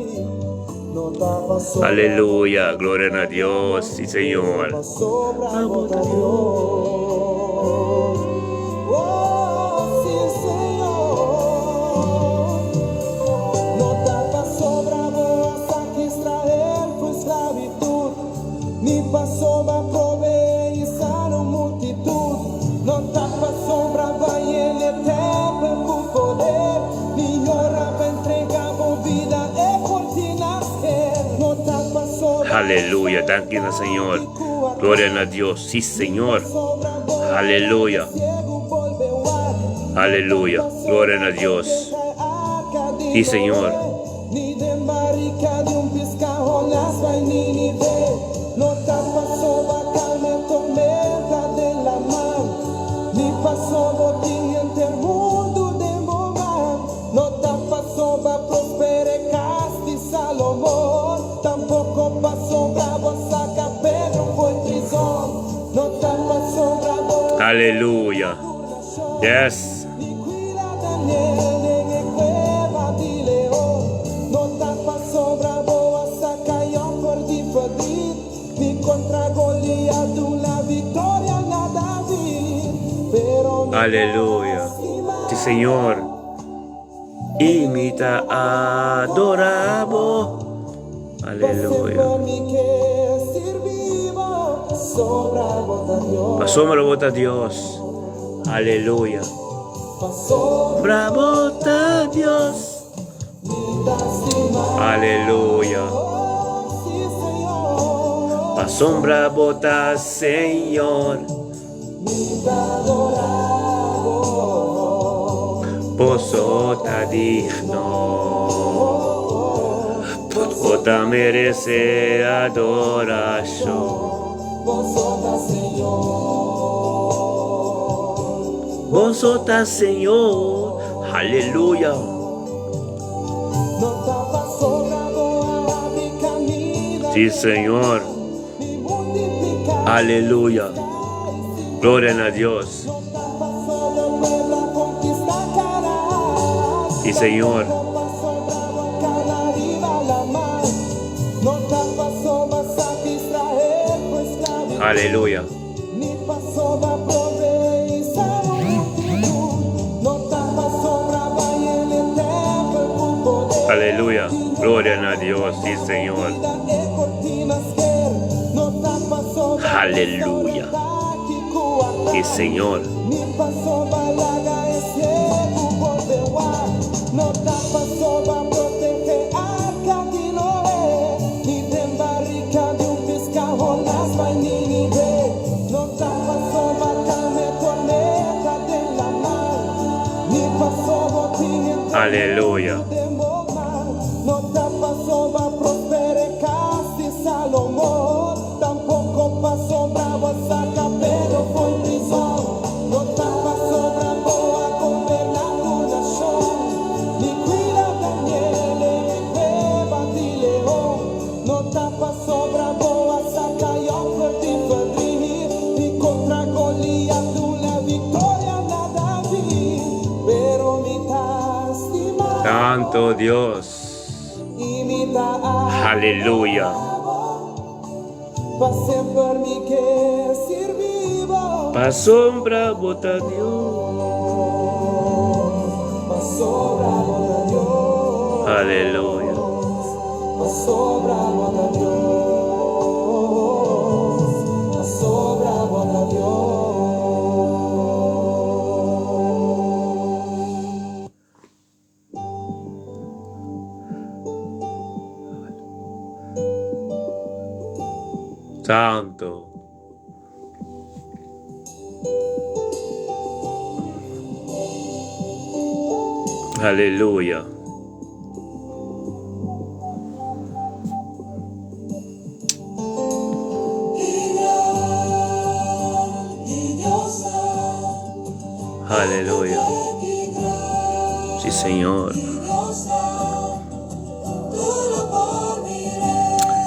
Aleluya, gloria na Dios, si Señor. Aleluya, danki na Señor. Gloria na Dios. Sí, Señor. Aleluya. Aleluya. Gloria na Dios. Sí, Señor. Aleluya. Yes. Aleluya. Si Señor. I mi ta adora bo. Aleluya. Pasobra bo ta Dios. Aleluya. Pasobra bo ta Dios. Aleluya. Pasobra bo ta Señor. Boso ta digno. Bo ta merece adoracion. Boso ta Señor. Aleluya. Sí, Señor. Aleluya. Gloria na Dios. Sí, Señor. Aleluya. Aleluya. Gloria na Dios, sí Señor. Aleluya. Sí Señor. Aleluya. Santo Dios. Aleluya. Pasobra bo ta Dios. Aleluya. Santo. Aleluya. Aleluya. Sí, Señor.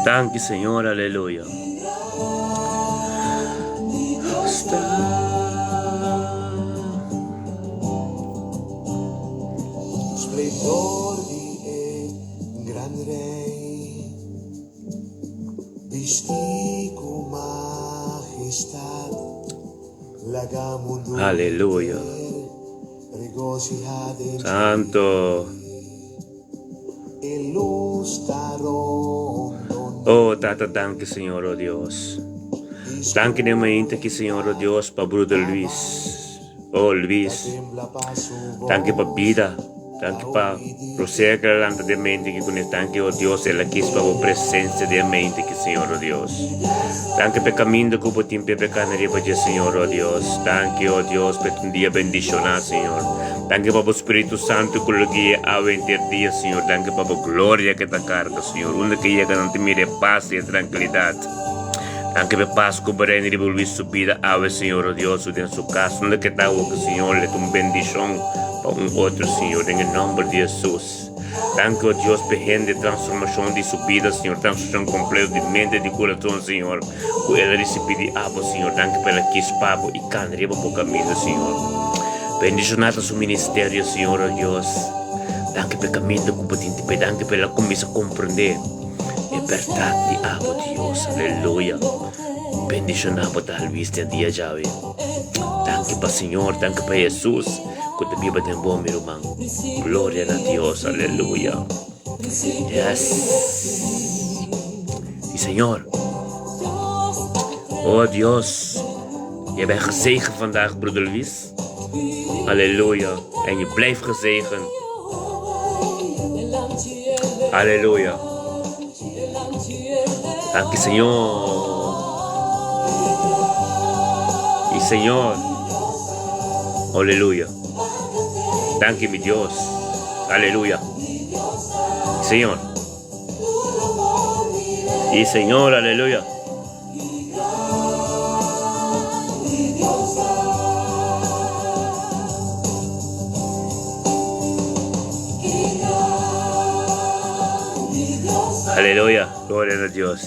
Danki, Señor. Aleluya. Splendor di e gran Rey, bisti cu majestad, laga mundo Aleluya. regociha den Santo. E luz ta rondona. Oh, Tata, danki, Señor, oh Dios. Danki den mainta aki, Señor, oh Dios, pa Bruder Luis. Oh, Luis. Danki pa bida. Danki pa Rosé ku a lanta den mainta aki kuné. Danki, oh Dios, el a kis pa bo presensia den mainta aki, Señor, oh Dios. Danki pa e kaminda ku bo tin p'e kana riba dje, Señor, oh Dios. Danki, oh Dios, pa un dia bendishoná, Señor. Danki pa bo Spiritu Santu ku lo guia awe henter dia, Señor. Danki pa bo gloria ku ta karga, Señor. Unda ku yega nan ta mira e pas i e trankilidat. Danki pa e pas ku bo reina riba Luis su bida awe, Señor, oh Dios, su den su kas. Unda ku e ta awoki, Señor, le ta un bendishon pa un otro, Señor, den e nòmber di Hesus. Danki, oh Dios, pa e hende transformashon di su bida, Señor, transformashon kompleto di mente i di kurason, Señor, ku el a risibí di abo, Señor. Danki pa el a kis pa bo i kana riba bo kaminda, Señor. Bendishoná ta su ministerio, Señor, oh Dios. Danki pa e kaminda ku bo tin te p'e. Danki pa el a kuminsá komprendé e bèrdat di abo, Dios. Aleluya. Bendishoná bo ta Luis den dia djawe. Danki pa Señor, danki pa Hesus ku ta biba den bo, mi ruman. Gloria na Dios, aleluya. Yes. Sí, Señor. Oh Dios, je bent gezegend vandaag, broeder Luis. Halleluja. En je blijft gezegend. Halleluja. Dank je, Señor. Y Señor. Aleluya. Dank je, mi Dios. Aleluya. Señor. Y Señor, aleluya. Aleluya. Gloria a Dios.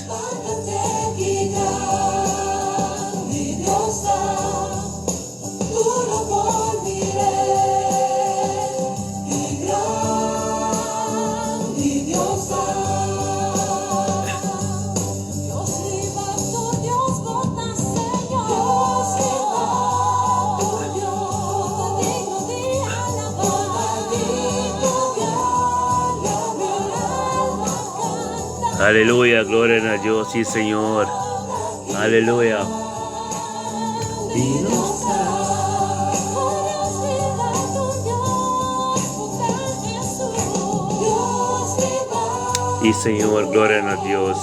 Aleluya, gloria na Dios, sí Señor. Aleluya. Sí Señor, gloria na Dios.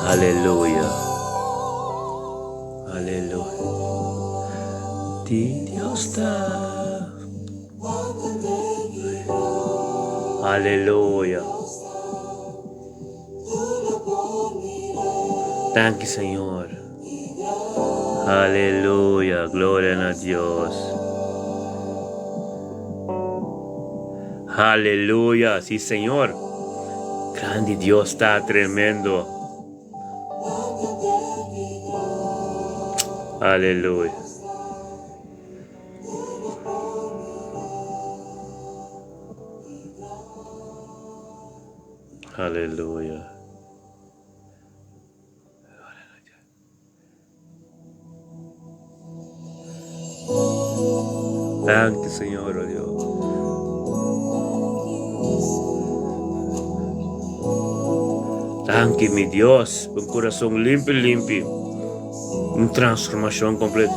Aleluya. Aleluya. Di Dios ta. Aleluya. Danki Señor. Aleluya. Gloria na Dios. Aleluya. Sí, Señor. Grande Dios ta tremendo. Aleluya. Aleluya. Danki Señor, oh Dios. Danki mi Dios, un corazón limpio, limpio. Un transformación completa.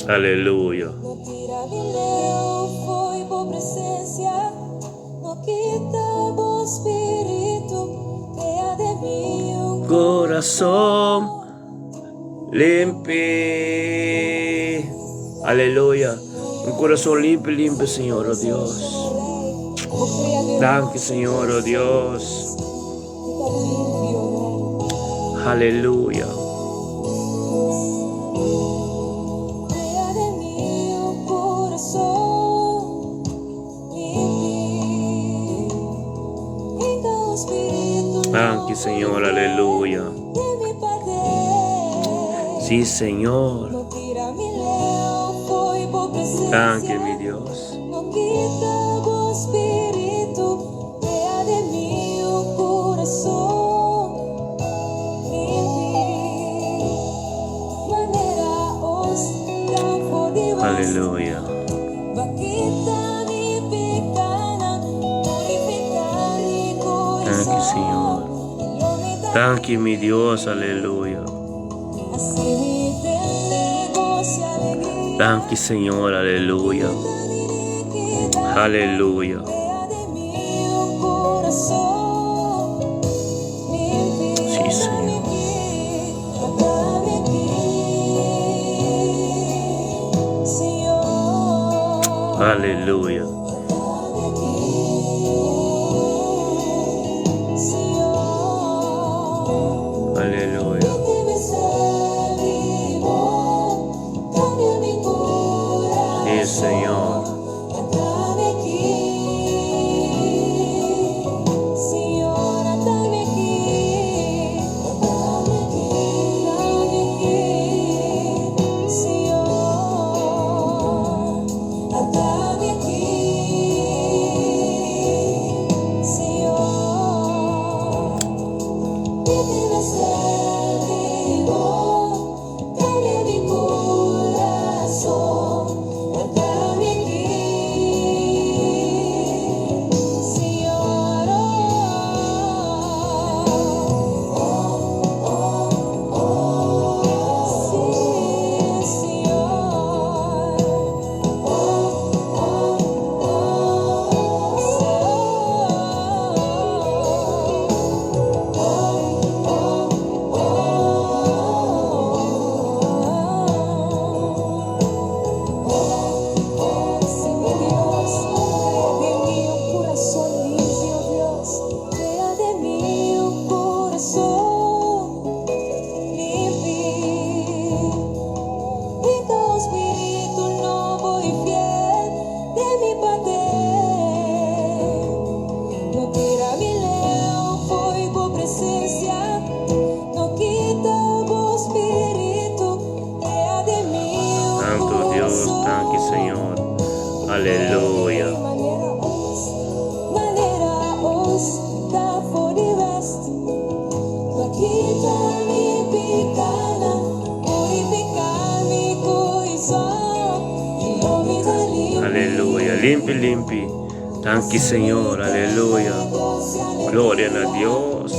Aleluya. Corazón limpio. Aleluya. Un corazón limpio, limpio, Señor, oh Dios. Danki, Señor, oh Dios. Aleluya. Danki, Señor, aleluya. Sí, Señor. Danki, mi Dios. Aleluya. Danki, Señor. Danki, mi Dios, aleluya. Danki, Señor, aleluya. Aleluya. Sí, Señor. Aleluya. Aleluya. Sí, Señor. Limpi, limpi. Danki, Señor. Aleluya. Gloria na Dios.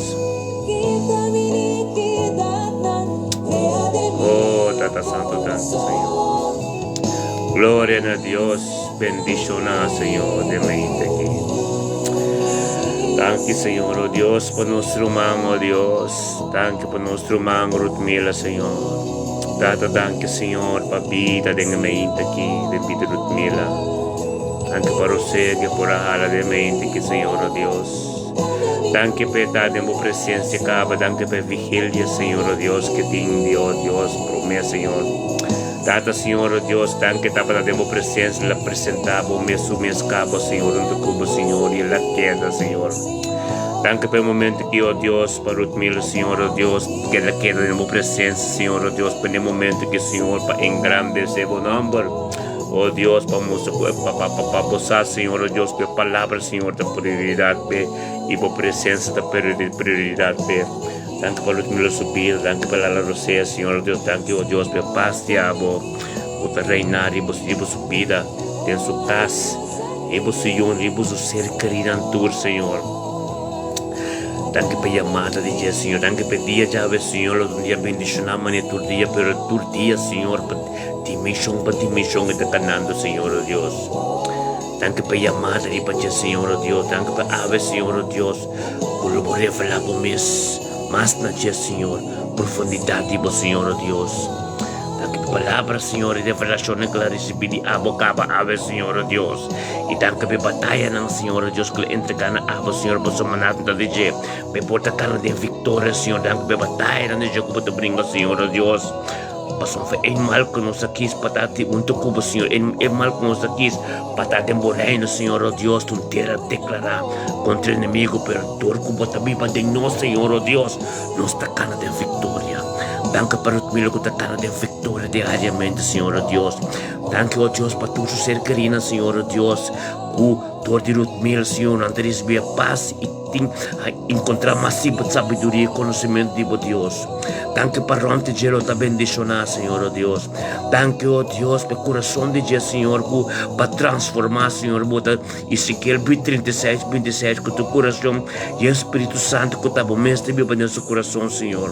Oh, Tata Santo, danki, Señor. Gloria na Dios. Bendiciona, Señor, den mente aki. Danki, Señor, oh Dios, pa nos ruman, oh Dios. Danki pa nos ruman Rutmila, Señor. Tata, danki, Señor, pa bida den mente aki, den bida Rutmila. Danki pa Rosé que por a hala den mente aki, Señor, oh Dios. Danki pa e ta den bo presencia caba. Danki pa e vigilia, Señor, oh Dios, que tin di, oh Dios, prome, Señor. Tata, Señor, oh Dios, danki tabata den bo presencia, el a presenta bo mes su mes caba, Señor, hunto cu bo, Señor, y el a keda, Señor. Danki pa e momento aki, oh Dios, pa Ruthmila, Señor, oh Dios, que el a keda den bo presencia, Señor, oh Dios, pa den momento aki, Señor, pa engrandece bo nomber, oh Dios, pa mustra cu, pa, pa, pa, pa bo sa, Señor, oh Dios, cu e palabra, Señor, ta prioridad p'e, y bo presencia ta prioridad p'e. Danki pa Ludmila su bida, danki pa Lala Rosea, Señor Dios, danki o Dios pa e pas di abo ku ta reina riba riba su bida, den su kas, riba su yun, riba su ser kerinan tur, Señor. Danki pa e yamada di dje, Señor, danki pa e dia djawe, Señor, lo ta un dia bendishoná manera tur dia, pero tur dia, Señor, pa dimenshon pa dimenshon e ta kanando, Señor, o Dios. Danki pa e yamada riba dje, Señor, o Dios, danki pa awe, Señor, o Dios. Ku lo bo revelá bo mes mas na dje, Señor, profundidat di bo, Señor, o Dios. Danki pa palabra, Señor, i revelashonnan ku el a risibí di abo kaba awe, Señor, o Dios. I danki pa e batayanan, Señor, o Dios, ku el a entregá na abo, Señor, pasobra manat ta di dje, pa e por ta kana den viktoria, Señor. Danki pa e batayanan di dje ku bo ta bringa, Señor, o Dios. Pasobra e mal ku nos a kis pa ta huntu ku bo, Señor, e mal ku nos a kis pa ta den bo reino, Señor, o Dios, ta un tera deklará kontra enemigu, pero dor ku bo ta biba den nos, Señor, o Dios, nos ta kana den viktoria. Danki pa Rutmilo ku ta kana den viktoria diariamente, Señor, o Dios. Danki, o Dios, pa tur su ser kerinan, Señor, o Dios, ku dor di Rutmil, Señor, nan ta risibí e pas i. Tin a encontra mas sabiduria y conocimento di bo Dios. Danki pa rond di dje lo ta bendiciona, Señor, oh Dios. Danki, oh Dios, pa e curason di dje, Señor, cu pa transforma, Señor, bo ta Ezequiel 36, 26, cu tu curason y e Spiritu Santo cu ta bo mes ta biba den su curason, Señor.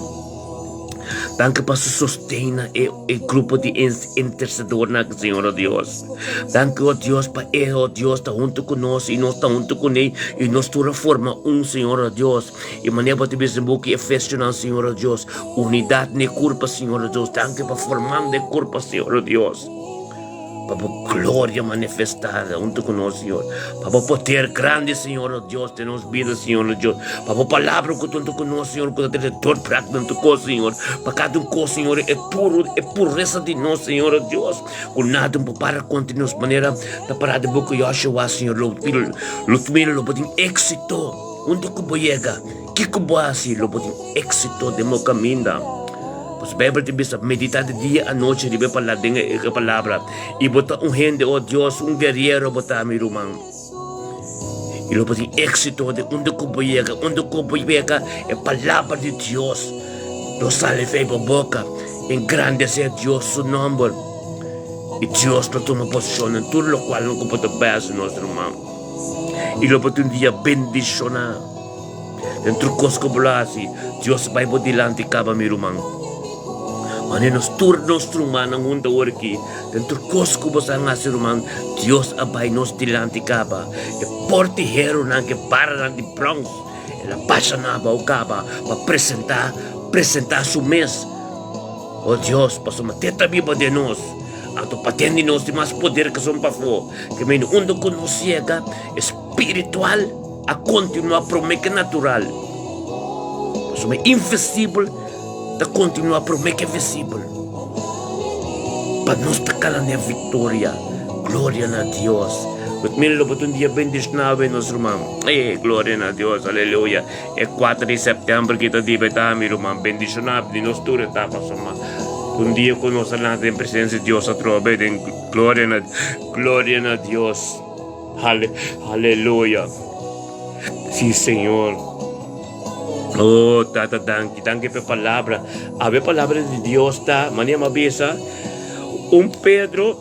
Danki pa su sosten na e e grupo di intercedornan aki, Señor, oh Dios. Danki, oh Dios, pa e, oh Dios, ta hunto ku nos i nos ta hunto kuné i nos tur a forma un, Señor, oh Dios. I manera bo ta bisa den buki Efesionan, Señor, oh Dios, unidat na e kurpa, Señor, oh Dios. Danki pa formando e kurpa, Señor, oh Dios. Pa bo gloria manifestá hunto ku nos, Señor. Pa bo poder grandi, Señor, oh Dios, den nos bida, Señor, oh Dios. Pa bo palabra ku ta hunto ku nos, Señor, ku ta trese doorbraak den tur kos, Señor. Pa kada un kos, Señor, e puru, e puresa di nos, Señor, oh Dios, ku nada no por para kontra nos manera ta pará den boka Joshua, Señor. Lo, lo mira, lo bo tin éksito. Unda ku bo yega, kiko bo hasi, lo bo tin éksito den bo kaminda. Pues Bijbel ta bisa, medita di dia anochi riba e pala den e palabra i bo ta un hende, oh Dios, un guerriero bo ta, mi ruman. I lo bo tin éxito den unda ku bo yega, unda ku bo yega, e palabra di Dios lo sali fei bo boka, engrandesé Dios su nomber. I Dios lo tuma posishon den tur lokual ku bo ta bai hasi, nos ruman. I lo bo tin un dia bendishoná. Den tur kos ku bo lo hasi, Dios bai bo dilanti kaba, mi ruman. Mane nos tur nos rumannan huntu awor aki, den tur kos ku bo sa hasi, ruman, Dios a bai nos dilanti kaba. E portiheronan ku e baranan di brons, el a basha nan abou kaba pa presentá, presentá su mes. O Dios, pasobra te ta biba den nos, anto paden di nos tin mas poder ku esun pafó. Ke mende unda ku nos yega, e spiritual. A kontinuá promé ke natural. Pasobra e invisibel ta kontinuá promé ke visibel. Pa nos ta kala den viktoria. Gloria na Dios. Nos mira lo bo ta un dia bendishoná awe nos ruman. E gloria na Dios. Aleluya. E kuater di sèptèmber ki ta diba e ta mi ruman. Bendishoná di nos tur e ta pasobra un dia ku nos a lanta den presensia di Dios atrobe den gloria na gloria na Dios. Hale, aleluya. Sí, Señor. Oh, Tata, danki, danki pa e palabra. Awe palabra di Dios ta, manera mi a bisa, un Pedro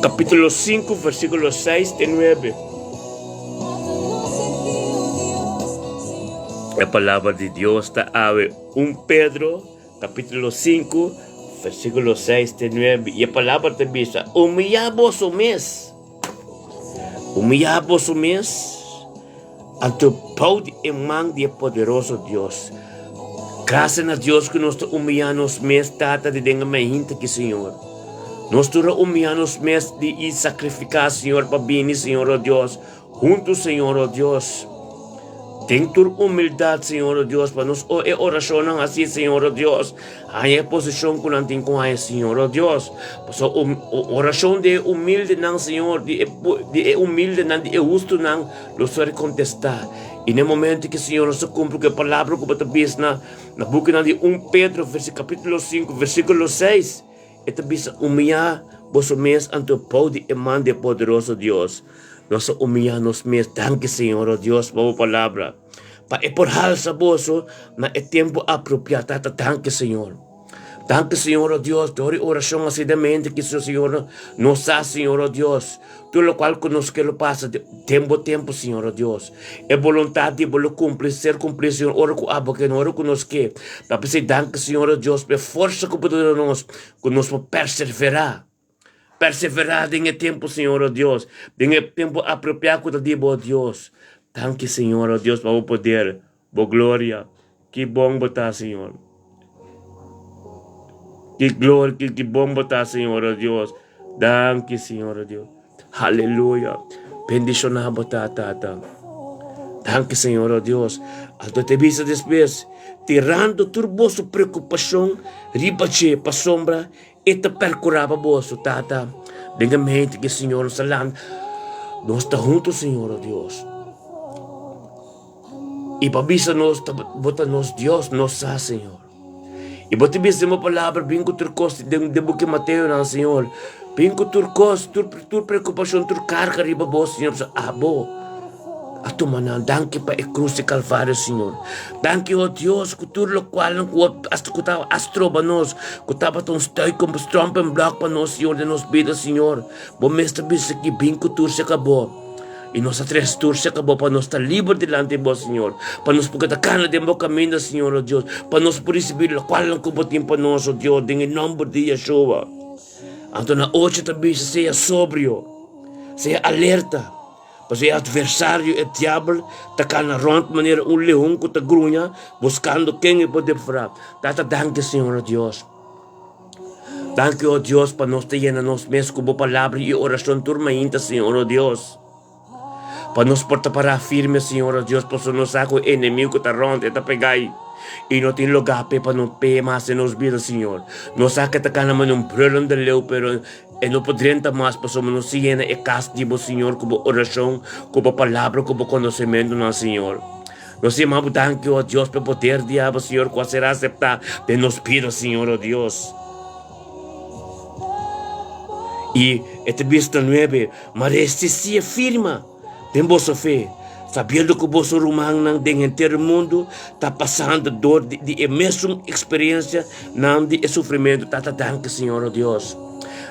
Kapítulo 5, versíkulo 6 te 9. E palabra di Dios ta awe 1 Pedro kapítulo 5, versíkulo 6 te 9. I e palabra ta bisa, Humiyá boso mes. Humiyá boso mes anto bou di e man di e poderoso Dios. Grasia na Dios ku nos ta humiyá nos mes, Tata di den e mainta aki, Señor. Nos tur a humiyá nos mes di i sakrifiká, Señor, pa bini, Señor, o Dios, huntu, Señor, o Dios. Den tur humildat, Señor, o Dios, pa nos o e orashonnan hasi, Señor, o Dios, haña e posishon ku nan tin ku haña, Señor, o Dios. Pasobra orashon di e humildenan, Señor, di e di e humildenan, di e hustunan, lo ser kontestá. I na e momento ku, Señor, nos ta kumpli ku e palabra ku bo ta bisa na na bukinan di 1 Pedro, versi kapítulo 5, versíkulo 6, e ta bisa, Humiyá boso mes anto bou di e man di e poderoso Dios. Nos a humiyá nos mes. Danki, Señor, o Dios, pa bo palabra, pa e por halsa boso na e tempu apropiá. Tata, danki, Señor. Danki, Señor, o Dios, dor e orashon asidamente ki, Señor, nos sa, Señor, o Dios, tur lokual ku nos ke lo pasa den bo tempu, Señor, o Dios. E boluntat di bo lo kumpli, ser kumplí, Señor, ora ku abo ke, no ora ku nos ke. Ta p'esei, danki, Señor, o Dios, pa e forsa ku bo ta duna nos, ku nos por perseverá. Perseverá den e tempu, Señor, o Dios, den e tempu apropiá ku ta di bo, Dios. Danki, Señor, o Dios, pa bo poder, bo gloria. Ki bon bo ta, Señor. Ki gloria, ki, ki bon bo ta, Señor, o Dios. Danki, Señor, o Dios. Aleluya. Bendishoná bo ta, Tata. Danki, Señor, o Dios. Anto te bisa despues, tirando tur boso preokupashon riba dje, pasobra E ta percura pa boso, Tata. Den e mente ke Señor nos ta lanta, nos ta hunto, Señor, oh Dios. I pa bisa nos, ta, bo ta nos Dios, nos sa, Señor. I bo ta bisa den bo palabra, bin ku tur kos, den, den buki Mateo nan, Señor. Bin ku tur kos, tur, tur preocupacion, tur carga riba bo, Señor. Pasobra abo a tuma nan. Danki pa e cruz di Calvario, Señor. Danki, oh Dios, ku tur lokualnan ku ku ta a stroba nos, ku tabata un stuikum, strumpingblok pa nos, Señor, den nos bida, Señor. Bo mes ta bisa ki bin ku tur se kabó. I nos a tres tur se kabó pa nos ta liber dilanti bo, Señor. Pa nos por keda kana den bo kaminda, Señor, oh Dios. Pa nos por risibí lokualnan ku bo tin pa nos, oh Dios, den e nomber di Yeshua. Anto na ocho ta bisa, sea sobrio, sea alerta. Pasobra e atversario, e diabel, ta kana rònt manera un leon ku ta gruña, buskando ken e por devorá. Tata, danki, Señor, o Dios. Danki, o Dios, pa nos ta yena nos mes ku bo Palabra i orashon tur mainta, Señor, o Dios. Pa nos por ta pará firme, Señor, o Dios, pasobra nos sa ku e enemigu ku ta rònt, e ta pegá i no tin lugá p'e pa no p'e mas den nos bida, Señor. Nos sa ku e ta kana manera un brùlende leu, pero E no por drenta mas pasobra nos a yena e kas di bo Señor ku bo orashon, ku bo palabra, ku bo konosementunan, Señor. Nos yama bo danki, o Dios, pa e poder di abo, Señor, ku a ser aseptá den nos bida, Señor, o Dios. I e ta bisa nuebe, Ma resistí e firma den boso fe, sabiendo ku boso rumannan den henter mundu ta pasando dor di e mesun eksperensianan di e sufrimentu. Tata, danki, Señor, o Dios.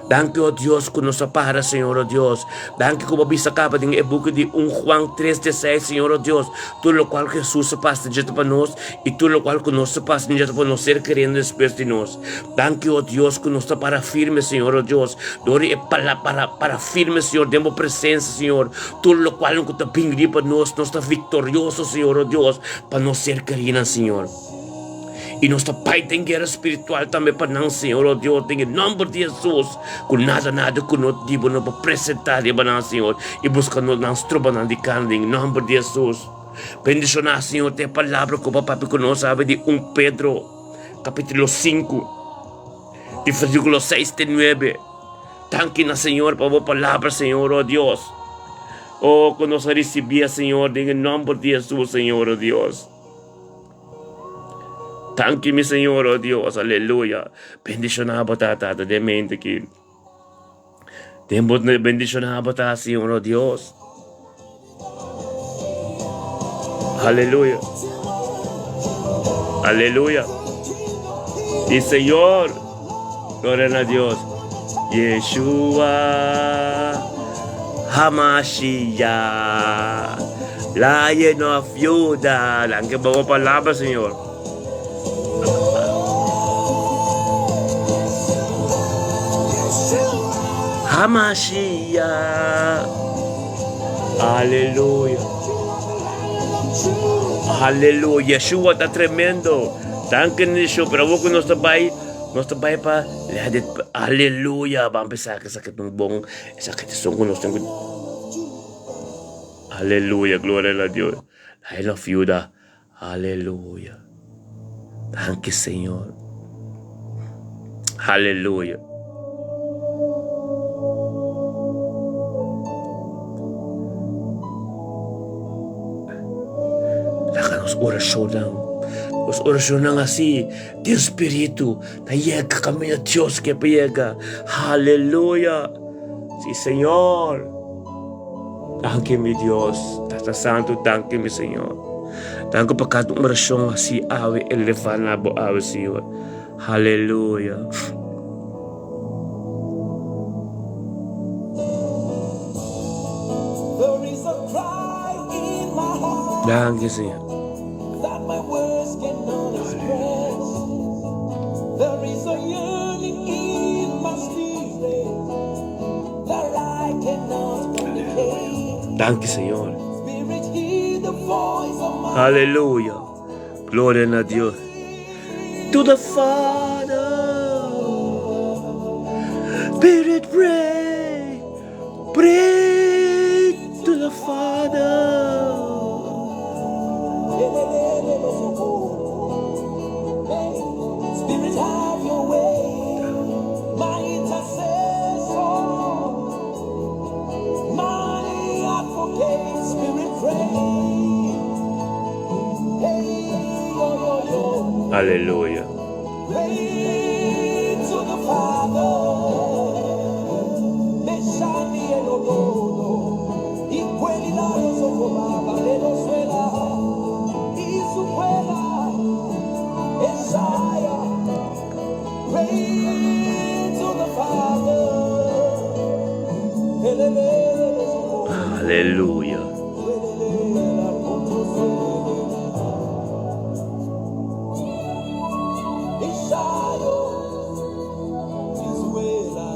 Danki, o Dios, ku nos a para, Señor, o Dios. Danki ku bo a bisa kaba den e buki di 1 Juan 3 te 6, Señor, o Dios, tur lokual ku Hesus a pasa dje ta pa nos, i tur lokual ku nos a pasa dje ta pa nos ser keriendo despues di nos. Danki, o Dios, ku nos ta para firme, Señor, o Dios. Dor di e pala para para firme, Señor, den bo presensia, Señor. Tur lokual ku ta bin riba nos, nos ta viktorioso, Señor, o Dios, pa nos ser kerinan, Señor. I nos ta bai den guera spiritual tambe pa nan, Señor, o Dios, den e nòmber di Hesus, ku nada, nada ku no di bo no por presentá riba nan, Señor, i buska no nan stroba nan di kana den e nòmber di Hesus. Bendishoná, Señor, te e palabra ku bo a papia ku nos awe di 1 Pedro. Capítulo 5, di versículo 6 te 9. Danki na Señor pa bo palabra, Señor, oh Dios. Oh, ku nos a recibí, Señor, den e nomber di Jesús, Señor, oh Dios. Danki, mi Señor, oh Dios, aleluya. Bendicioná bo tata, de mente aquí. Den bo bendicioná bo ta, Señor, oh Dios. Aleluya. Aleluya. Y Señor, gloria a Dios. Yeshua Hamashiach, Lion of Judah. Danki pa bo palabra, Señor. Hamashiach. Aleluya. Aleluya. Yeshua ta tremendo. Danki, Yeshua. Pero awor ku nos ta bai, nos ta bai pa let it. Aleluya. Ban pensá ku esaki ta un bon, esaki ta esun ku nos tin ku. Aleluya. Gloria na Dios. Lion of Judah. Aleluya. Danki, Señor. Aleluya. Laga nos orashonnan, nos orashonnan hasi den spiritu ta yega kaminda Dios ke pa yega. Aleluya. Si, Señor. Danki mi Dios, Tata Santu, danki mi Señor. Danki pa kada un orashon hasi awe eleva na bo awe, Señor. Aleluya. There is a cry in my heart Danki, Señor. that my words cannot express. There is a yearning in my spirit that I cannot communicate. Danki, Señor. Spirit, hear the voice of my Aleluya. Gloria na Dios. To the Father. Spirit, pray. Pray to the Father. Spirit, have your way. My intercessor, my advocate, Spirit, pray. Hey, yo, yo, yo. Aleluya. Pray to the Father. Meshani elododo. Ikweli la soko baba lelo swela. Isukwela. Esaya. Pray to the Father. Elelele soko. Aleluya. Elelele la koto swele. Ishayo. Isuela.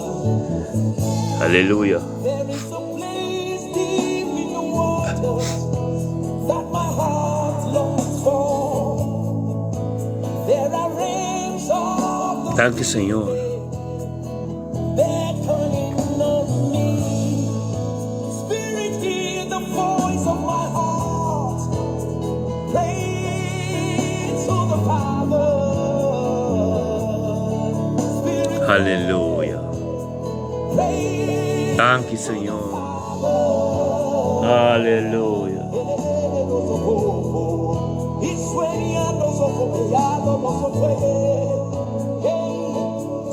Aleluya. There is a place deep in the waters that my heart longs for. There are realms of the Danki, Señor. beckoning on me. Spirit, hear the voice of my heart. Pray to the Father. Spirit, Aleluya. pray Danki, Señor. Aleluya.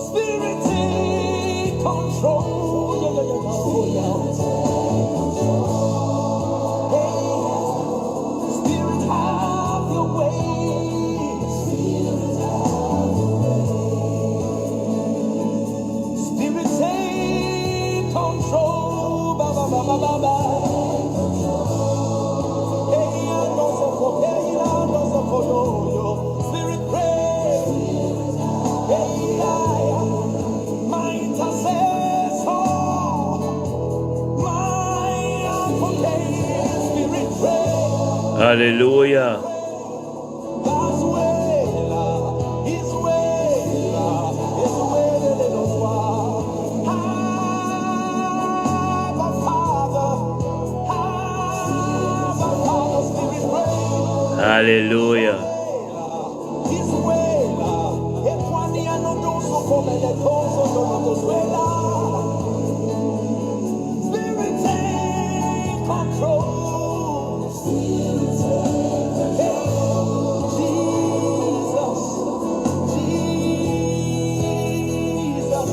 Spirit, take control. Yeah, yeah, yeah, yeah. Hey, Spirit, have your way. Spirit, take control. Ba, ba, ba, ba, ba, ba. Hey, no so hey, no so yo, yo. Spirit, pray. Hey, my intercessor, my advocate. Spirit, pray. Aleluya. Asuela, Isuela, Isuela de los Abba, Father, Abba, Father, Spirit, pray. Aleluya. Isuela, Equaniano doso come le coso, no no suela. Spirit, take control. Hey, Jesus, Jesus,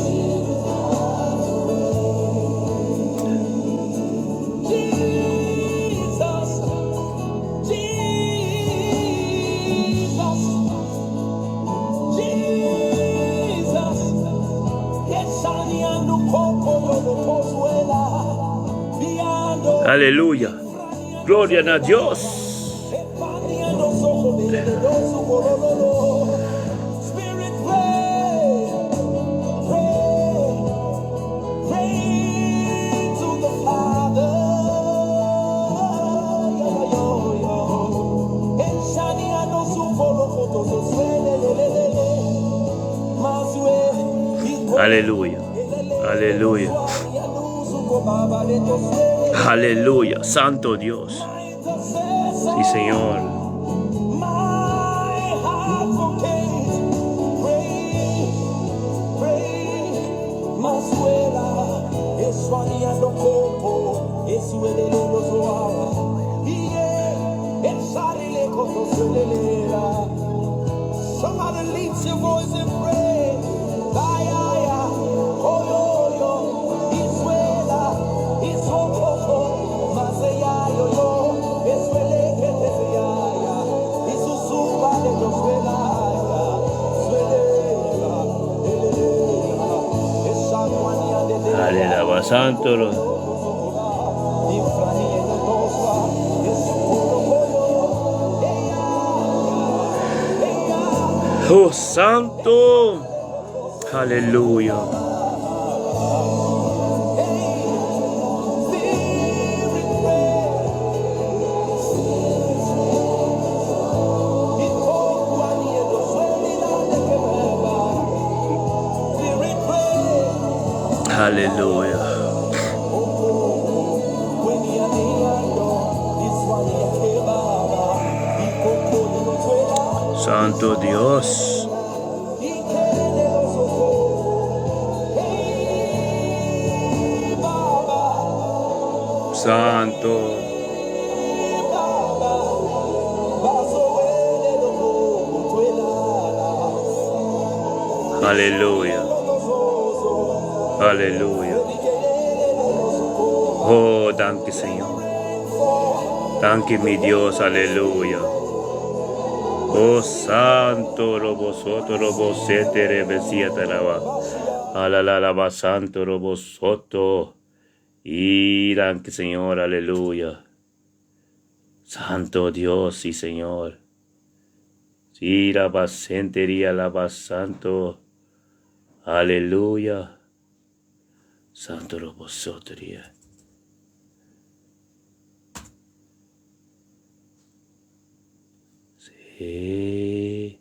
Jesus, Jesus, Jesus. Aleluya. Gloria na Dios. Aleluya. Aleluya. Aleluya. Santo Dios. Sí, Señor. Aleluya. Santo. Oh, Santo. Aleluya. Aleluya. Santo Dios. Santo. Aleluya. Aleluya. Oh, danki Señor. Danki mi Dios, aleluya. Oh, santo robo soto robo sete rebe siete raba. Alalaba santo robo soto. Y danki Señor, aleluya. Santo Dios, sí Señor. Sí, la sentería, la santo. Aleluya. Santo robo sotería. Sí.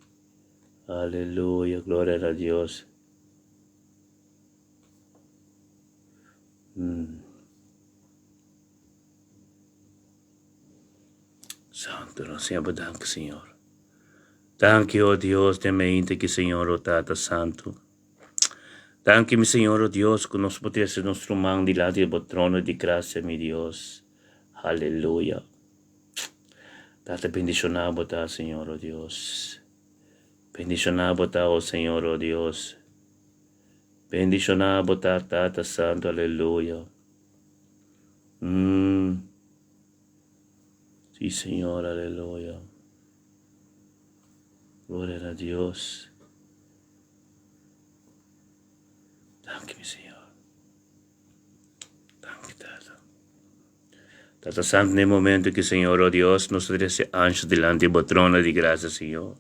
Aleluya, gloria a Dios. Santo, nos siempre dank, Señor. Dank oh Dios, de mente que Señor, oh Tata Santo. Dank mi Señor, oh Dios, que nos poder ser nuestro man delante del trono de gracia, mi Dios. Aleluya. Tata bendicionado ta, Señor, oh Dios. Bendicionado ta, oh Señor, oh Dios. Bendicionado ta, Tata Santo, aleluya. Sí, Señor, aleluya. Gloria a Dios. Dank mi Señor. Dank Tata. Tata Santo, en el momento que Señor, oh Dios, nos trece ancho delante do trono de graça, Senhor.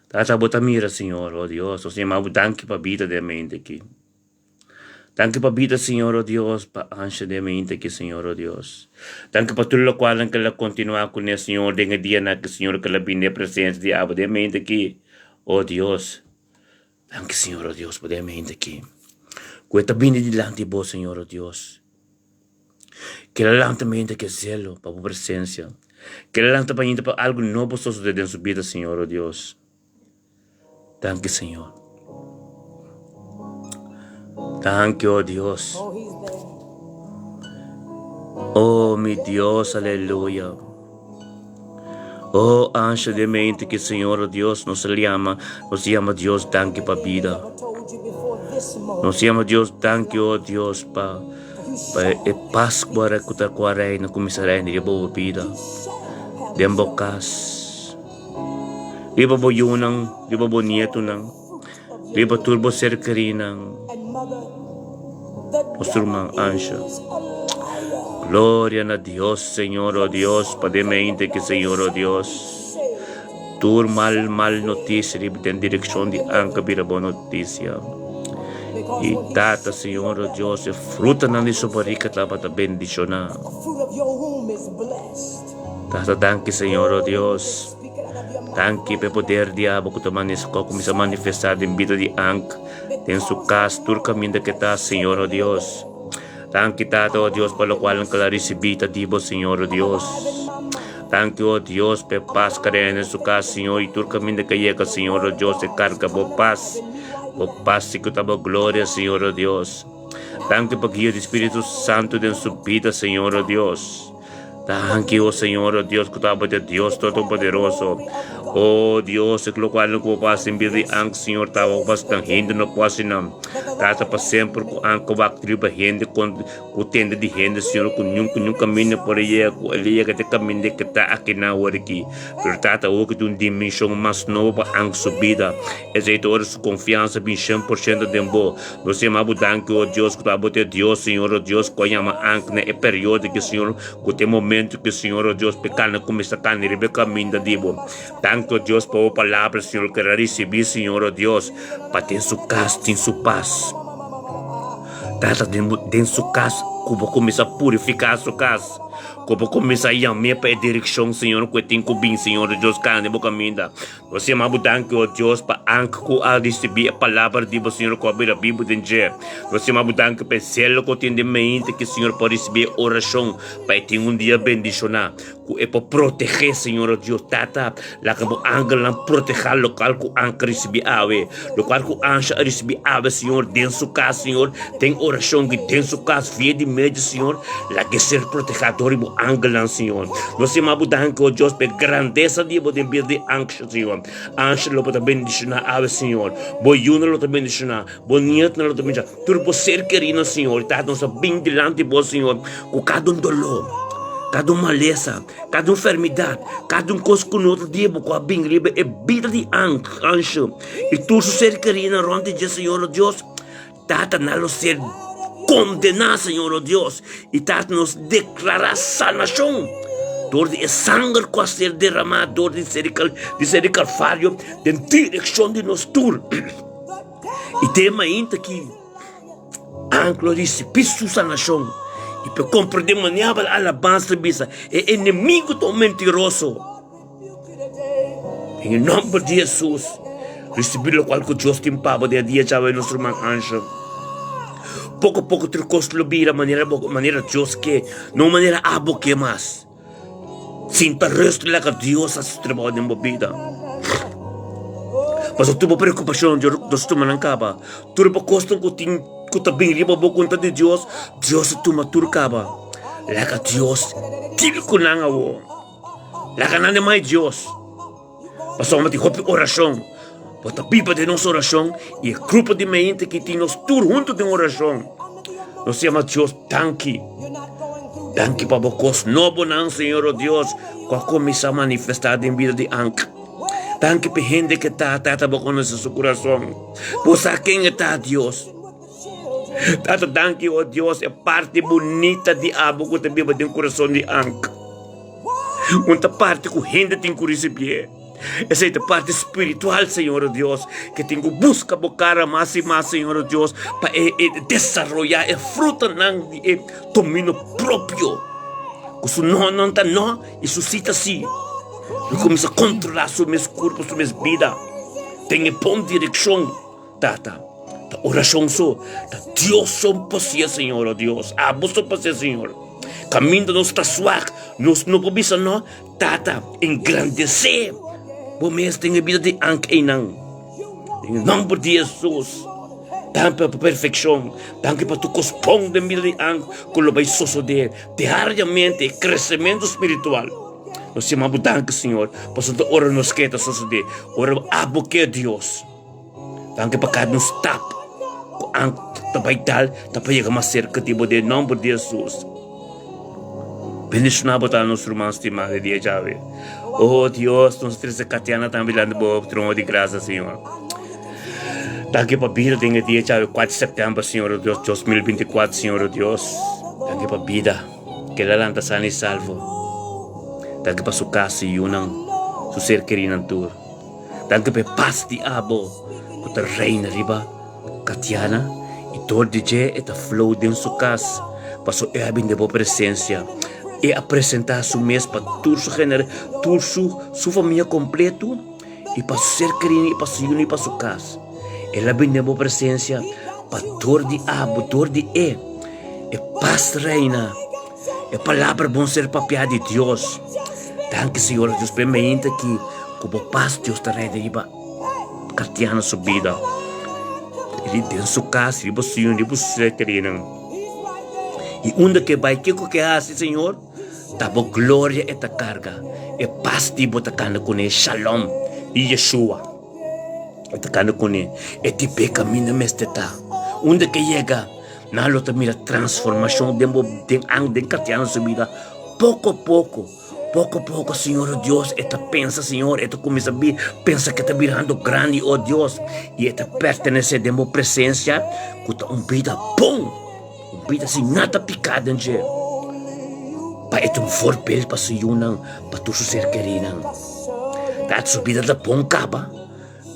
Tata, bota mira, Senhor, oh Dios, nós chamamos danke para a vida de mente aqui. Danke para a vida, Senhor, oh Dios, para ancho de mente aqui, Senhor, oh Dios. Danke para tudo o qual que ela continuar com o Senhor, de dia na que Senhor, que ela bine presença de abo de mente aqui, oh Dios. Danke, Senhor, oh Dios, por de mente aqui. Cueta bine delante de vos, Senhor, oh Dios. Que ela mente que zelo para a presença. Que ela para para algo novo suceder em sua vida, Senhor, oh Dios. Danke, Senhor. Danke, oh Dios. Oh, mi Dios, aleluya. Oh, anjo de mente que Senhor, oh Dios, nos llama, nos llama Dios, danke pa vida. Nos llama Dios, danke, oh Dios, pa, pa e Pascua rekuta kwa reina, começará de boa vida. De bocas. Riba bo yunang, riba bo nieto nang, riba turbo ser querinang, Nos irmã Ancha. Gloria na Dios, Señor, oh Dios, pa den mente ki, Señor, oh Dios. Tur mal, mal notisia riba den direkshon di anka bira bon notisia. I Tata, Señor, oh Dios, e frutanan di su barika tabata bendishoná. Tata, danki, Señor, oh Dios. Danki pa e poder di abo ku ta ku a kuminsá manifestá den bida di Ank, den su kas, tur kaminda ku e ta, Señor, oh Dios. Danki, Tata, oh Dios, pa lokual nan kla risibí ta di bo, Señor, oh Dios. Danki, oh Dios, pa e pas ku a reina den su kas, Señor, i tur kaminda ku e yega, Señor, oh Dios, e karga bo pas, bo pas i ku ta bo gloria, Señor, oh Dios. Danki pa guia di Spiritu Santu den su bida, Señor, oh Dios. Danki, o Señor, o Dios, ku ta bo Dios Todopoderoso. O Dios, e lokual no ku bo hasi en bida di ank, Señor, ta bo hasi nan hende no por hasi nan. Tata pa semper ku ank wak riba hende kon ku tende di hende, Señor, ku niun ku niun kaminda por a yega ku el a yega te kaminda ke ta akinan awor aki. Pero Tata, awor ku tin un dimenshon mas nobo pa ank su bida. Esei ta ora su konfiansa bin 100% den bo. Nos yama bo danki, o Dios, ku ta bo ta e Dios, Señor, o Dios, ku a yama ank na e periodo ki, Señor, ku ta e momento ki, Señor, o Dios, pa e kana kuminsá kana riba e kaminda di bo. Danki, o Dios, pa bo palabra, Señor, ku el a risibí, Señor, o Dios, pa den su kas tin su pas. Tata, den bo, den su kas, ku bo kuminsá purifiká su kas. Ku bo kuminsá yam'é pa e direkshon, Señor, ku e tin ku bin, Señor, o Dios, kana den bo kaminda. Nos yama bo danki, o Dios, pa ank ku a risibí e palabra di bo, Señor, ku a bira bibu den dje. Nos yama bo danki pa e selo ku tin den mente ki Señor por risibí e orashon pa e tin un dia bendishoná, ku e por protegé, Señor, o Dios. Tata, laga bo angelnan protehá lokal ku ank a risibí awe, lokual ku Ansha a risibí awe, Señor, den su kas, Señor, den orashon ki den su kas via di medio, Señor, laga e ser protehá dor di bo angelnan, Señor. Nos yama bo danki, o Dios, pa e grandesa di bo den bida di Ansha, Señor. Ansha lo bo ta bendishoná awe, Señor. Bo yunan lo ta bendishoná, bo nietnan lo ta bendishoná, tur bo ser kerinan, Señor. Tata, nos a bin dilanti bo, Señor, ku kada un doló, kada un malesa, kada un enfermidat, kada un kos ku no ta di bo ku a bin riba e bida di Ansha i tur su ser kerinan rònt di dje, Señor, o Dios. Tata, nan lo ser kondená, Señor, o Dios, i Tata, nos deklará sanashon dor di e sanger ku a ser deramá dor di ser di Kalvario den direkshon di nos tur. I te mainta ki Ank lo risibí su sanashon i pa e komprendé manera pa alabansa bisa e enemigu ta un mentiroso. Den e nomber di Hesus, risibi lokual ku Dios tin pa bo den e dia djawe, nos ruman Angel. Poko poko tur kos lo bira manera bo, manera Dios ke, no manera abo ke mas. Sinta rust i laga Dios hasi su trabou den bo bida. Pasobra tur bo preokupashon Dios tuma nan kaba. Tur bo kosnan ku tin ku ta bin riba bo konta di Dios, Dios a tuma tur kaba. Laga Dios deal ku nan awor. Laga nan den mai Dios. Pasobra tin hopi orashon. Bo ta biba den nos orashon i e grupo di mente ki tin nos tur huntu den orashon. Nos yama Dios danki. Danki pa bo kos nobonan, Señor o Dios, ku a kuminsá manifestá den bida di Ank. Danki pa e hende ke ta, Tata, bo konosé su kurason. Bo sa ken e ta, Dios. Tata, danki, o Dios, e parti bunita di abo ku ta biba den kurason di Ank. Un ta parti ku hende tin ku risibié. Esei ta parti spiritual, Señor o Dios, ke tin ku buska bo kara mas i mas, Señor o Dios, pa e e desaroyá e frutanan di e dominio propio. Ku su no nan ta no i su sí ta sí. Lo kuminsá kontrolá su mes kurpo, su mes bida den e bon direkshon. Tata, ta orashon so, ta Dios so por hasié, Señor, oh Dios, abo so por hasié, Señor. Kaminda nos ta swak, nos no por bisa no, Tata, engrandesé bo mes den e bida di ank einan. Den e nòmber di Hesus, danki pa perfekshon, danki pa tur kos bon den bida di ank ku lo bai sosodé diariamente, e kresementu spiritual. Nos yama bo danki, Señor, pasobra ta ora nos ke ta sosodé, ora abo ke, Dios. Danki pa kada un stap ku an ta bai dal ta pa yega mas serka di bo den nomber di Hesus. Bendiciona bo ta nos ruman stima di dia djawe. Oh Dios, nos trece Katiana tambe dilanti bo trono di gracia, Señor. Danki pa bida den e dia djawe, 4 di september, Señor Dios, 2024, Señor Dios. Danki pa bida. Kela lanta sano i salvo. Danki pa su kas, su yunan, su ser kerinan tur. Danki pa e pas di abo ku ta reina riba Katiana i dor di dje e ta flow den su kas paso e a bin den bo presensia. E a presentá su mes pa tur su gener, tur su su famia kompletu i pa su ser kerinan i pa su yunan i pa su kas. El a bin den bo presensia pa dor di abo, dor di e, e pas reina. E palabra bon ser papiá di Dios. Danki Señor Dios p'e meinta aki ku bo pas Dios ta reina riba Katiana su bida. Riba den su kas, riba su yu, riba su sekerinan. I unda ke bai, kiko ke hasi Señor, ta bo gloria e ta karga. E pas di bo ta kanda kuné, Shalom di Yeshua. E ta kanda kuné, e di be kaminda mester ta. Unda ke yega. Nan lo ta mira transformashon den bo den an den Katiana su bida poko poko poko poko Señor o Dios e ta pensa Señor e ta kuminsá bi pensa ke ta birando grandi o Dios i e ta pertenesé den bo presensia ku ta un bida bon un bida sin nada piká den dje pa e ta un voorbeeld pa su yunan pa tur su ser kerinan ta su bida ta bon kaba.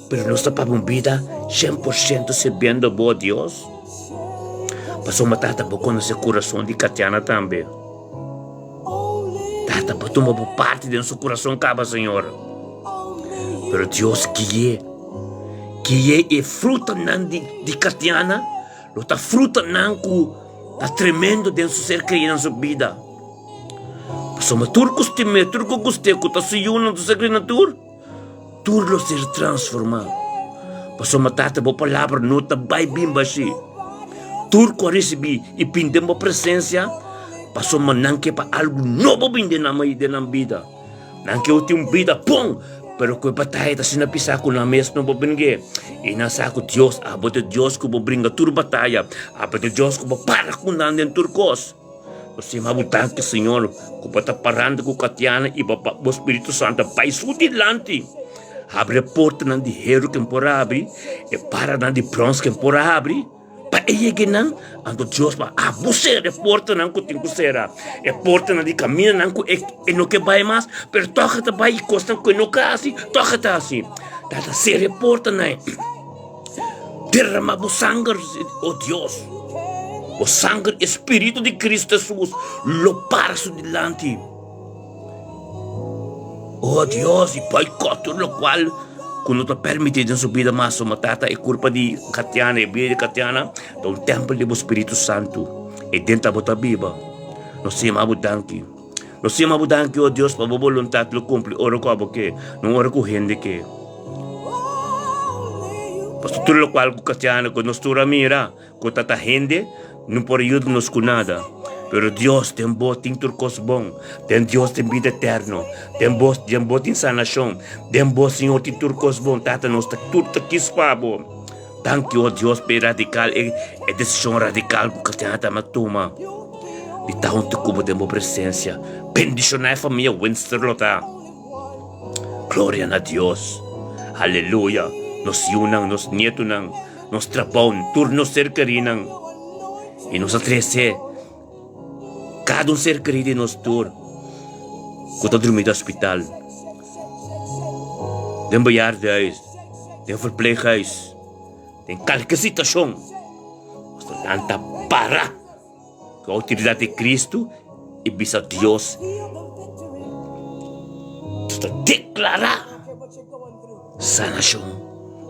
Pero nos ta papia un bida 100% sirbiendo bo, Dios. Pasobra Tata, bo conoce curason di Katiana tambe. Tata, bo tuma bo parti den su curason caba, Señor. Pero Dios gui'é. Gui'é e frutanan di, di Katiana lo ta frutanan cu ta tremendo den su ser creyente, den su bida. Pasobra tur cu stim'é, tur cu gust'é, cu ta su yunan, su ser creyente, tur. Tur lo ser transformá. Pasobra, Tata, bo palabra no ta bai bin bashí. Tur ku a risibí i bin den bo presensia, pasobra nan ke pa algu nobo bin den nan den nan bida. Nan ke tin un bida bon, pero ku e bataya ta asina pisá ku nan mes no por bring'é. I nan sa ku Dios, abo ta e Dios ku bo bringa tur bataya, abo ta e Dios ku bo para ku nan den tur kos. Nos yama bo danki, Señor, ku bo ta parando ku Katiana i bo bo Spiritu Santu a bai su dilanti. Habri e portanan di heru ken por habri, e paranan di brons ken por a habri, pa e yega einan. Anto Dios pa abo sera e portanan ku tin ku sera, e portanan di kaminanan ku e e no ke bai mas, pero tòg e ta bai, i kosnan ku e no ke hasi, tòg e ta hasi. Tata, sera e portanan. Derrama bo sanger, o Dios. Bo sanger, e Spiritu di Cristo Jesus, lo para su dilanti. O Dios, i boicot tur locual cu no ta permiti den su bida mas. Suma Tata, e curpa di Katiana, e bida di Katiana, ta un tempel di bo Spiritu Santu. E den ta bo ta biba. Nos ta yama bo danki. Nos ta yama bo danki, o Dios, pa bo boluntad lo cumpli ora cu abo ke, no ora cu hende ke. Pasobra tur lokual ku Katiana ku nos tur a mira ku ta ta hende no por yuda nos ku nada. Pero Dios den bo tin tur kos bon. Den Dios tin bida eterno. Den bo den bo tin sanashon. Den bo Señor tin tur kos bon. Tata nos ta tur ta kis pa bo. Danki o Dios pa e radikal e e desishon radikal ku Katiana ta tuma di ta huntu ku bo den bo presensia. Bendishona e famia Winster lo ta. Gloria na Dios! Aleluya! Nos yunan, nos nietunan, nos trabou, tur nos ser kerinan. I nos a trese kada un ser keri di nos tur ku ta drumi den hospital, den bejaardenhuis, den verpleeghuis, den kalke situashon. Nos ta lanta para. Ku outoridat di Kristu i bisa Dios ku ta deklará sanashon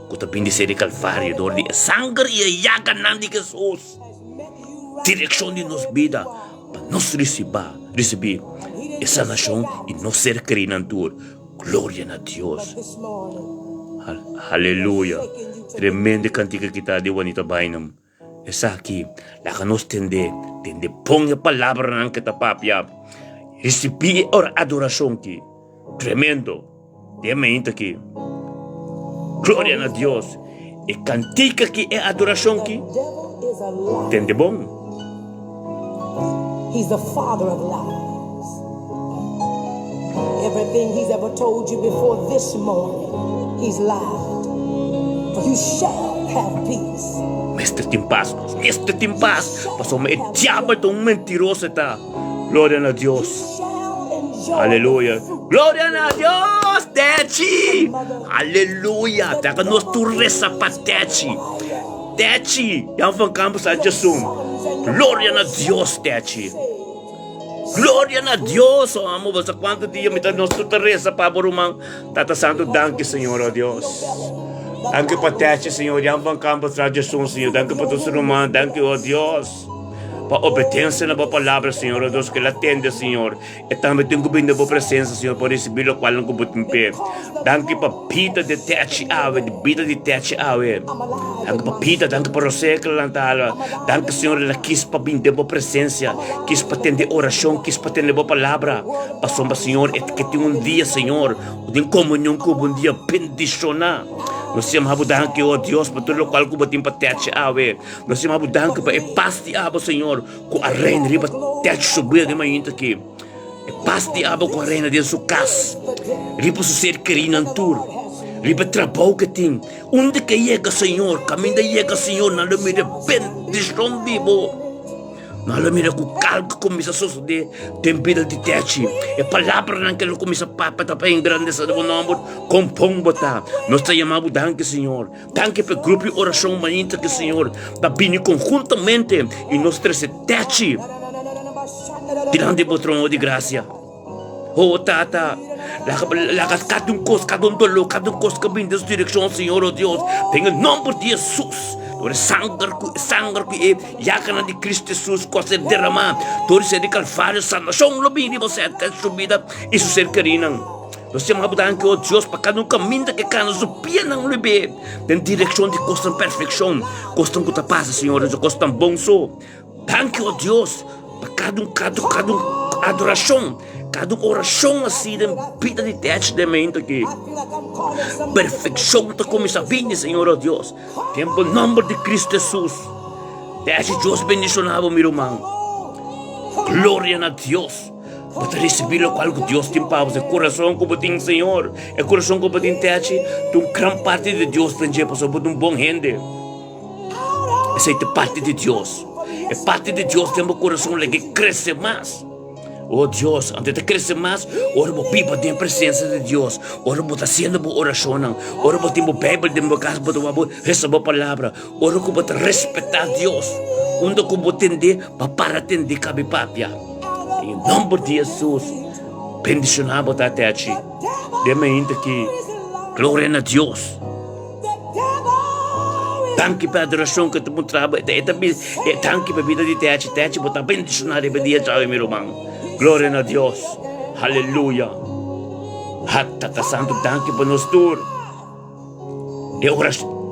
ku ta bini ser di Kalvario dor di e sanger i e yaganan di Hesus. Direkshon di nos bida pa nos risibá risibí e sanashon i nos ser kerinan tur. Gloria na Dios. Aleluya. Tremendo kantika ki ta di Juanita Bynum. Esaki laga nos tende, tende bon e palabranan ke ta papia. Risibí e ora adorashon ki. Tremendo. Den mainta ki. Gloria na Dios. E kantika ki e adorashon ki. Tende bon. He's the father of lies. Everything he's ever told you before this morning, he's lied. For you shall have peace. Mester tin pas, nos mester tin pas, pasobra e diabel ta un mentiroso e ta. Gloria na Dios. Aleluya. Gloria na Dios, Techi. Aleluya. Taka nos tur resa pa Techi. Techi, Jan van Campos a Jesum. Gloria na Dios, Techi. Gloria na Dios, oh amo, basta cuanto dia mi ta nos tur ta resa pa bo ruman. Tata Santo, danki Señor, oh Dios. Danki pa Techi, Señor, Jan van Campos a Jesum, Señor. Danki pa tur su ruman. Danki, oh Dios. Pa obedensia na bo palabra, Señor, oh Dios, ku el a tende, Señor. E tambe tin ku bini den bo presensia, Señor, pa risibí lokual nan ku bo tin p'e. Danki pa bida di Techi awe, di bida di Techi awe. Danki pa bida, danki pa Rosé ku a lanta ala. Danki, Señor, el a kis pa bini den bo presensia, kis pa tende orashon, kis pa tende bo palabra. Pasobra, Señor, e ke tin un dia, Señor, ku tin komunion ku bo, un dia bendishoná. Nos yama bo danki, oh Dios, pa tur lokual ku bo tin pa Techi awe. Nos yama bo danki pa e pas di abo, Señor, ku a reina riba techo su bida den mainta aki. E pas di abo ku a reina den su kas, riba su ser kerinan tur, riba e trabou ke tin. Unda ke yega, Señor, kaminda yega, Señor, nan lo mira e bendishon di bo. Nan lo mira ku algu kuminsá sosodé den bida di techi. E palabranan ke lo kuminsá papia ta pa engrandesé bo nòmber. Kon bon bo ta! Nos ta yama bo danki, Señor. Danki pa e grupo di orashon mainta ku Señor ta bini konhuntamente i nos trese techi dilanti bo trono di grasia. O Tata, laga laga kada un kos, kada un doló, kada un kos ku bini den su direkshon, Señor, o Dios, den e nòmber di Hesus, dor e sanger ku e sanger ku e yaganan di Kristu Hesus ku a ser deramá dor di ser di Kalvario, sanashon lo bini riba su bida i su ser kerinan. Nos yama bo danki, o Dios, pa kada un kaminda ke kana su pianan lo be den direkshon di kosnan perfekshon, kosnan ku ta pasa, Señor, esei kosnan bon so. Danki, o Dios, pa kada un, kada un, kada un adorashon, kada un orashon hasi den bida di Tech den momento aki. Perfekshon ta kuminsá bini, Señor, o Dios, den bo nòmber di Kristu Hesus. Tech, Dios bendishoná bo, mi ruman. Gloria na Dios. Bo ta risibí lokual ku Dios tin pa bo. E kurason ku bo tin, Señor, e kurason ku bo tin techi, ta un gran parti di Dios den dje, pasobra bo ta un bon hende. Esei ta parti di Dios. E parti di Dios den bo kurason lege krese mas. O Dios, anto e ta krese mas ora bo biba den presensia di Dios, ora bo ta hasiendo bo orashonnan, ora bo tin bo Beibel den bo kas, bo ta wak bo resa bo palabra, ora ku bo ta respetá Dios, unda ku bo tende, bo a para tende kabi papia. Den e nomber di Hesus, bendiciona bo ta Techi. Den mainta aki, gloria na Dios. Danki pa adoracion cu ta mutra bo. E ta e danki pa bida di Techi. Techi, bo ta bendiciona riba dia djawe, mi ruman. Gloria na Dios. Haleluya. Ha, Tata Santo, danki pa nos tur. E oracion.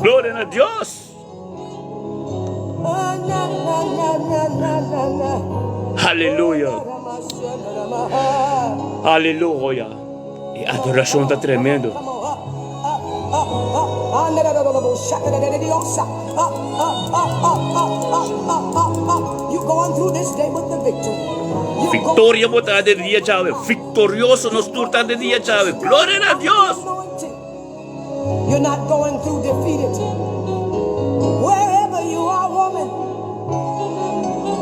Gloria na Dios. Aleluya! Aleluya! E adorashon ta tremendo. Viktoria bo ta den dia djawe. Viktorioso nos tur ta den dia djawe. Gloria na Dios! You're not going through defeated. Wherever you are, woman,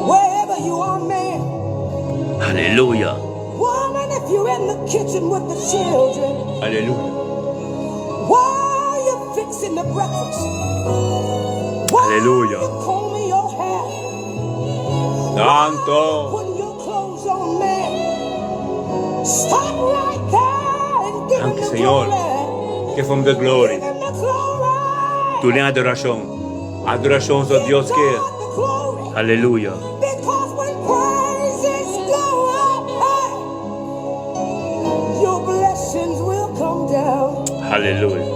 wherever you are, man. Aleluya. Woman, if you're in the kitchen with the children. Aleluya. While you're fixing the breakfast. While Aleluya. you're combing your hair. Santo. Putting your clothes on, man. Stop right there and give him Danki the Señor. glory. Give him the glory. Give him the glory. Duna adorashon. Adorashon so Give Dios ke. God the glory. Aleluya. Because when praises go up, hey, your blessings will come down. Aleluya.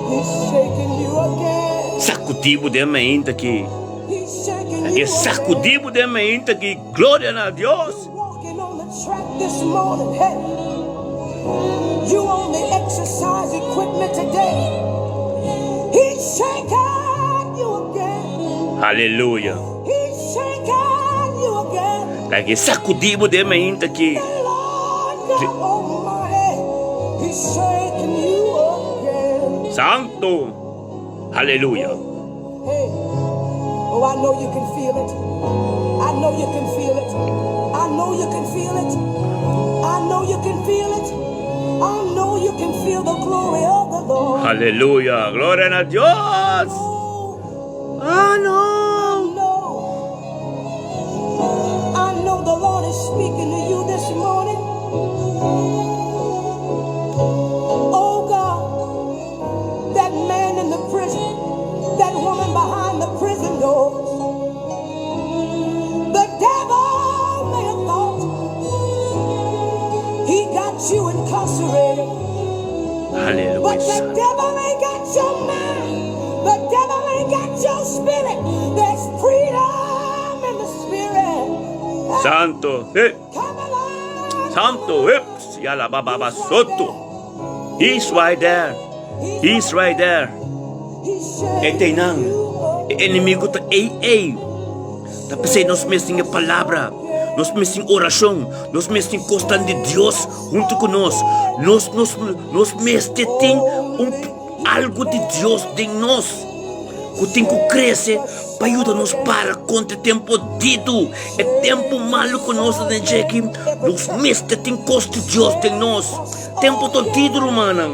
He's shaking you again. Sakudí bo den mainta aki. He's shaking E you sakudí again. bo den mainta aki. Gloria na Dios. You walking on the track this morning, hey. You on the exercise equipment today. He's shaking you again. Aleluya. He's shaking you again. Lag'e sakudí bo den mainta aki. The Lord God Almighty, He's shaking you again. Santo. Aleluya. Hey, oh, I know you can feel it. I know you can feel it. I know you can feel it. I know you can feel it. I know you can feel the glory of the Lord. Aleluya, gloria na Dios. Ah, no. I know. I know the Lord is speaking to you this morning. Oh God, that man in the prison, that woman behind the prison doors. The devil may have thought he got you incarcerated. Aleluya. But the devil ain't got your mind. The devil ain't got your spirit. There's freedom in the spirit. Santo, eh. Come alive. Santo, eh. Yala baba soto. He's right there. He's right there. He's E t'einan. E enemigo ta ei ei. Ta p'esei nos mes tin e palabra, nos mes tin orashon, nos mes tin kosnan di Dios huntu ku nos. Nos nos nos mester tin un algu di Dios den nos ku tin ku krese pa yuda nos para kontra e tempu ditu, e tempu malu ku nos ta den dje aki. Nos mester tin kos di Dios den nos. Tempu ta ditu, rumannan.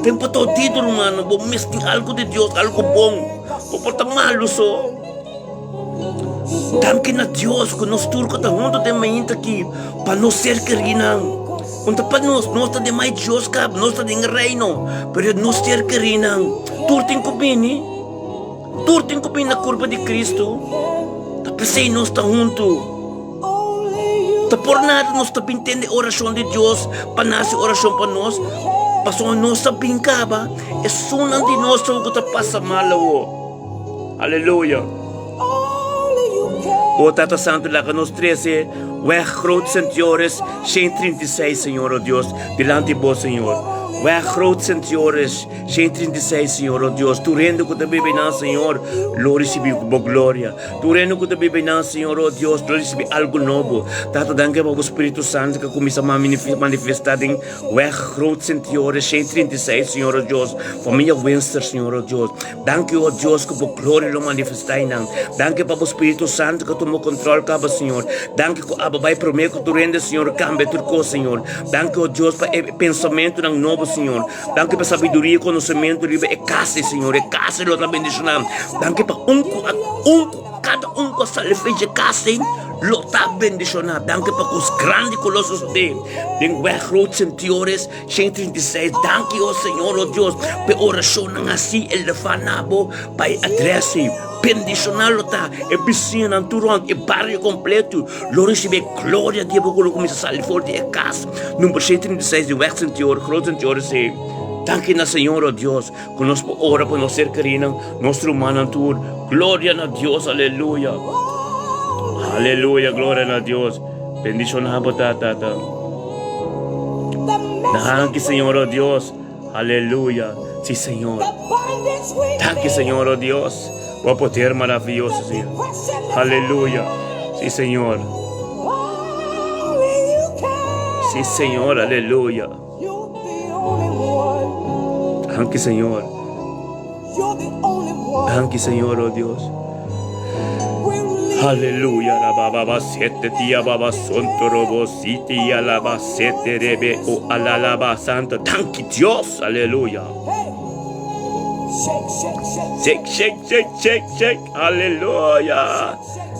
Tempu ta ditu, rumannan. Bo mes tin algu di Dios, algu bon. Bo por ta malu so. Danki na Dios ku nos tur ku ta huntu den mainta aki pa nos ser kerinan. Un ta pa nos, nos ta den mai Dios kaba, nos ta den e reino, pero nos ser kerinan. Tur tin ku bini, tur tin ku bini na kurpa di Kristu. Ta p'esei nos ta huntu. Ta por nada nos ta bin tende orashon di Dios pa nase orashon pa nos, pasobra nos a bin kaba esunnan di nos ku ta pasa mal awor. Aleluya! O Tata Santu, laga nos trese Weg Groot Sint Joris 136, Señor, o Dios, dilanti Bo, Señor. Weg Groot Sint Joris 136, Señor, o Dios. Tur hende ku ta biba einan, Señor, lo risibí Bo gloria. Tur hende ku ta biba einan, Señor, o Dios, lo risibí algu nobo. Tata, danki pa bo Spiritu Santu ku a kuminsá manifestá den Weg Groot Sint Joris 136, Señor, o Dios. Familia Winster, Señor, o Dios. Danki, o Dios, ku bo gloria lo manifestá einan. Danki pa bo Spiritu Santu ku a tuma kontrol kaba, Señor. Danki ku abo bai promé ku tur hende, Señor, kambia tur kos, Señor. Danki, o Dios, pa e pensamentunan nobo, Señor. Danki pa sabiduria i konosementu riba e kas ei, Señor. E kas ei lo ta bendishoná. Danki pa un ku a un ku kada un ku a sali for dje kas ei lo ta bendishoná. Danki pa kos grandi ku lo sosodé den Weg Groot Sint Joris 136. Danki, o Señor, o Dios, pa e orashonnan hasí elevá na bo pa e adrès ei. Bendishoná lo ta e bisiñanan tur rònt e bario kompleto. Lo risibí e gloria di bo ku lo kuminsá sali for di e kas. Number 136 di Weg Sint Joris, Groot Sint Joris ei. Danki na Señor, o Dios, ku nos por ora pa nos ser kerinan, nos rumannan tur. Gloria na Dios, aleluya. Aleluya, gloria na Dios. Bendishoná bo ta, Tata. Danki, Señor, o Dios. Aleluya. Sí, Señor. Danki, Señor, o Dios. Bo poder maraviyoso, Señor. Aleluya. Sí, Señor. Sí, Señor, aleluya. Danki, Señor. Danki, Señor, oh Dios. Aleluya, la baba ba sete tia baba sonto robo siti ya la ba sete rebe o ala la ba santo. Danki Dios, aleluya. Shake, shake, shake, shake, shake, aleluya.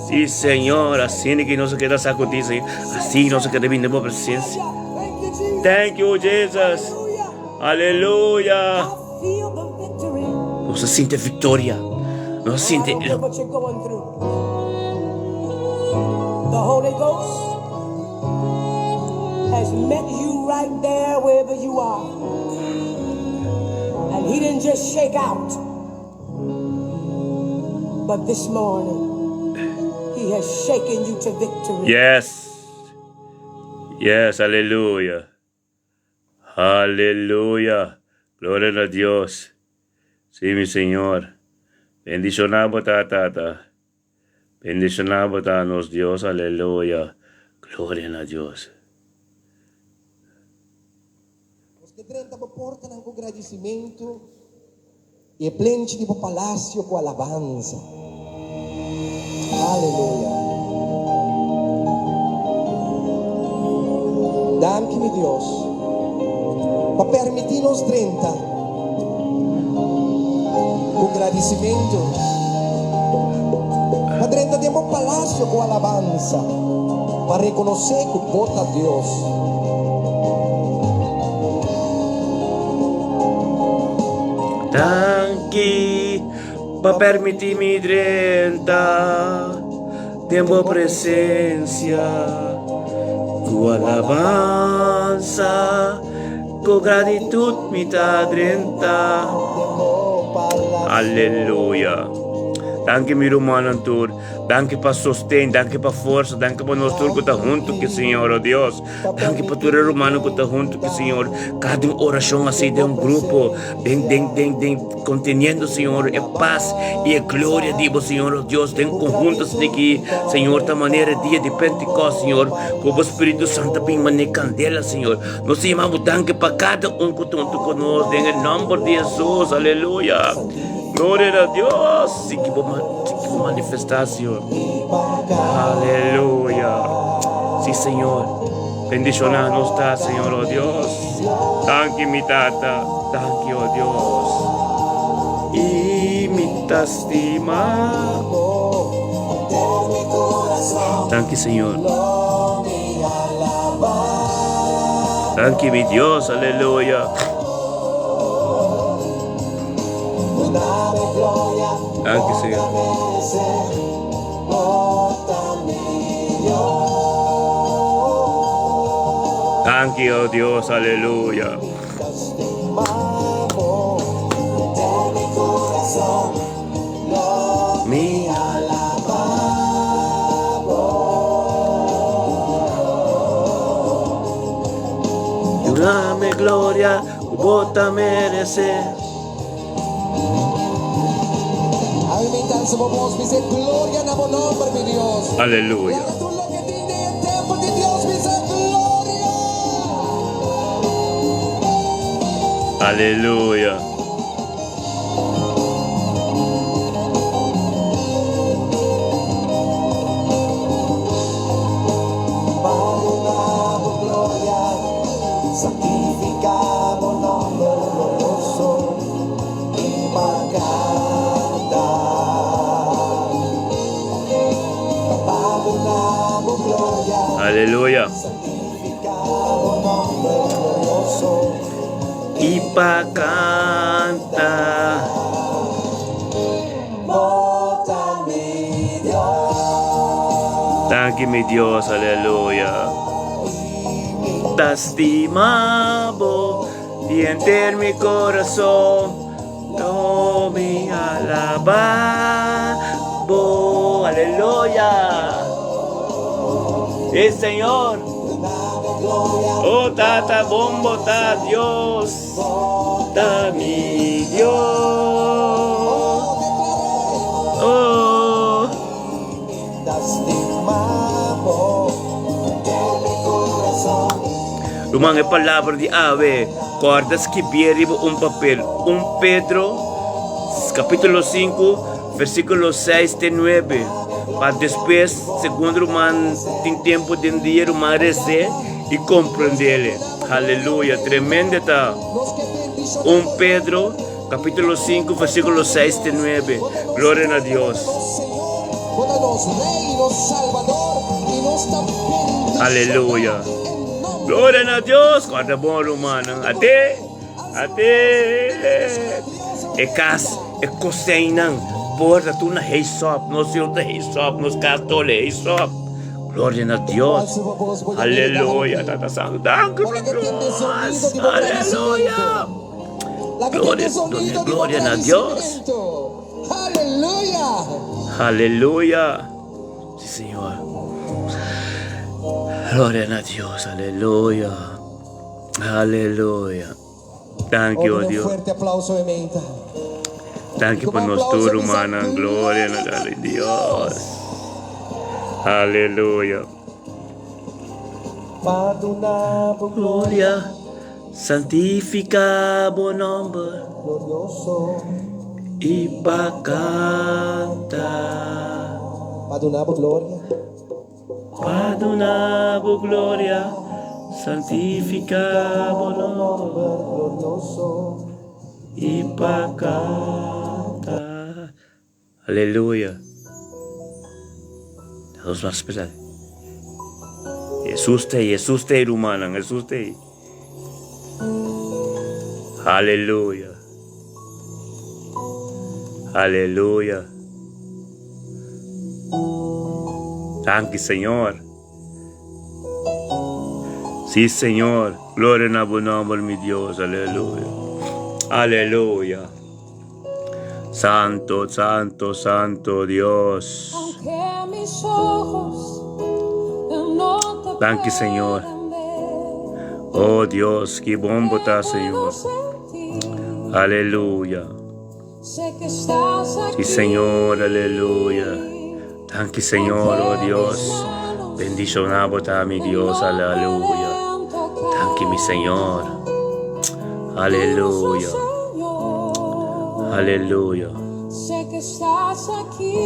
Sí, Señor, así que no se queda sacudir, Señor. Así no se queda viendo por presencia. Thank you, Jesus. Aleluya. Nos a sinti victoria. Nos a sinti. The Holy Ghost has met you right there wherever you are. And he didn't just shake out. But this morning, he has shaken you to victory. Yes. Yes, aleluya. Aleluya. Gloria na Dios. Sí, mi Señor. Bendiciona bo ta, Tata. Bendiciona bo ta, nos Dios. Aleluya. Gloria na Dios. Nos ke drenta bo portanan ku gradisimentu i e plenchi di bo palasio ku alabansa. Aleluya. Danki mi Dios pa permiti nos drenta ku gradisimentu, pa drenta den bo palasio ku alabansa, pa rekonosé ku bo ta Dios. Danki pa permiti mi drenta den bo presencia ku alabansa, ku gratitud mi ta drenta. Aleluya. Danki mi rumannan tur. Danki pa sosten, danki pa forsa, danki pa nos tur ku ta huntu ku Señor, oh Dios. Danki pa tur e rumannan ku ta huntu ku Señor. Kada un orashon así den un grupo, den, den, den, den, konteniendo, Señor, e pas i e gloria di bo, Señor, oh Dios, den konhunto así aki, Señor, ta manera e dia di Pentekost, Señor, ku bo Spiritu Santu a bin manera kandela, Señor. Nos ta yama bo danki pa kada un ku ta huntu ku nos, den e nòmber di Hesus, aleluya. Gloria na Dios. Sigui bo, sigui bo manifestá, Señor. Aleluya. Sí, Señor. Bendiciona nos ta, Señor, oh Dios. Danki, mi tata. Danki, oh Dios. Y mi ta stima. Danki, Señor. Danki, mi Dios. Aleluya. Danki, Señor. Danki, oh Dios, aleluya. Mi Dame gloria, ku bo ta merece. Aumentan su voz, dice gloria na bo nomber, mi Dios. Aleluya. Laga tur loke tin den e tempel di Dios bisa gloria. Aleluya. Paduna bo gloria, santifica bo nomber glorioso y pa canta. Paduna bo gloria, Aleluya. santifica bo nomber glorioso Y pa canta. Bo ta mi Dios. Danki mi Dios, aleluya. Ta stima bo di henter mi corazon, lo mi alaba bo, aleluya. Sí, Señor. Oh, tata, bombo, ta Dios, ta mi Dios. Oh. Ruman, e palabra di awe, kòrda skibié riba un papel. 1 Pedro, kapítulo 5, versíkulo 6 te 9. Pa despues, segun ruman tin tempu den dia, ruman res'é i komprend'é. Aleluya! Tremendo ta! 1 Pedro, kapítulo 5, versíkulo 6 te 9. Gloria na Dios! Aleluya! Gloria na Dios! Kòrda bon, rumannan. Ate! Ate! E kas, e koseinan, porta tur na heisòp. Nos yu ta heisòp, nos kas tur heisòp. Gloria na Dios. Aleluya, Tata Santu. Danki, mi Dios. Aleluya. Gloria, gloria, gloria na Dios. Aleluya. Sí, Señor. Gloria na Dios. Aleluya. Aleluya. Danki, oh Dios. Fuerte aplauso, Ementa. Danki pa nos tur rumannan. Gloria na Dios. Aleluya. Gloria. Santifica bo nomber. Glorioso. Y pa canta. Pa duna bo gloria. Pa duna bo gloria, santifica bo nomber glorioso. Y pa canta. Aleluya. Nos mas spera. Jesus ta ei, Jesus ta ei, rumannan, Jesus ta ei. Aleluya. Aleluya. Danki, Señor. Sí, Señor. Gloria na bo nomber, mi Dios. Aleluya. Aleluya. Santo, santo, santo Dios. Danki, Señor. Oh Dios, ki bon bo ta, Señor. Aleluya. Sí, Señor, aleluya. Danki, Señor, oh Dios. Bendiciona bo ta, mi Dios, aleluya. Danki, mi Señor. Aleluya. Aleluya.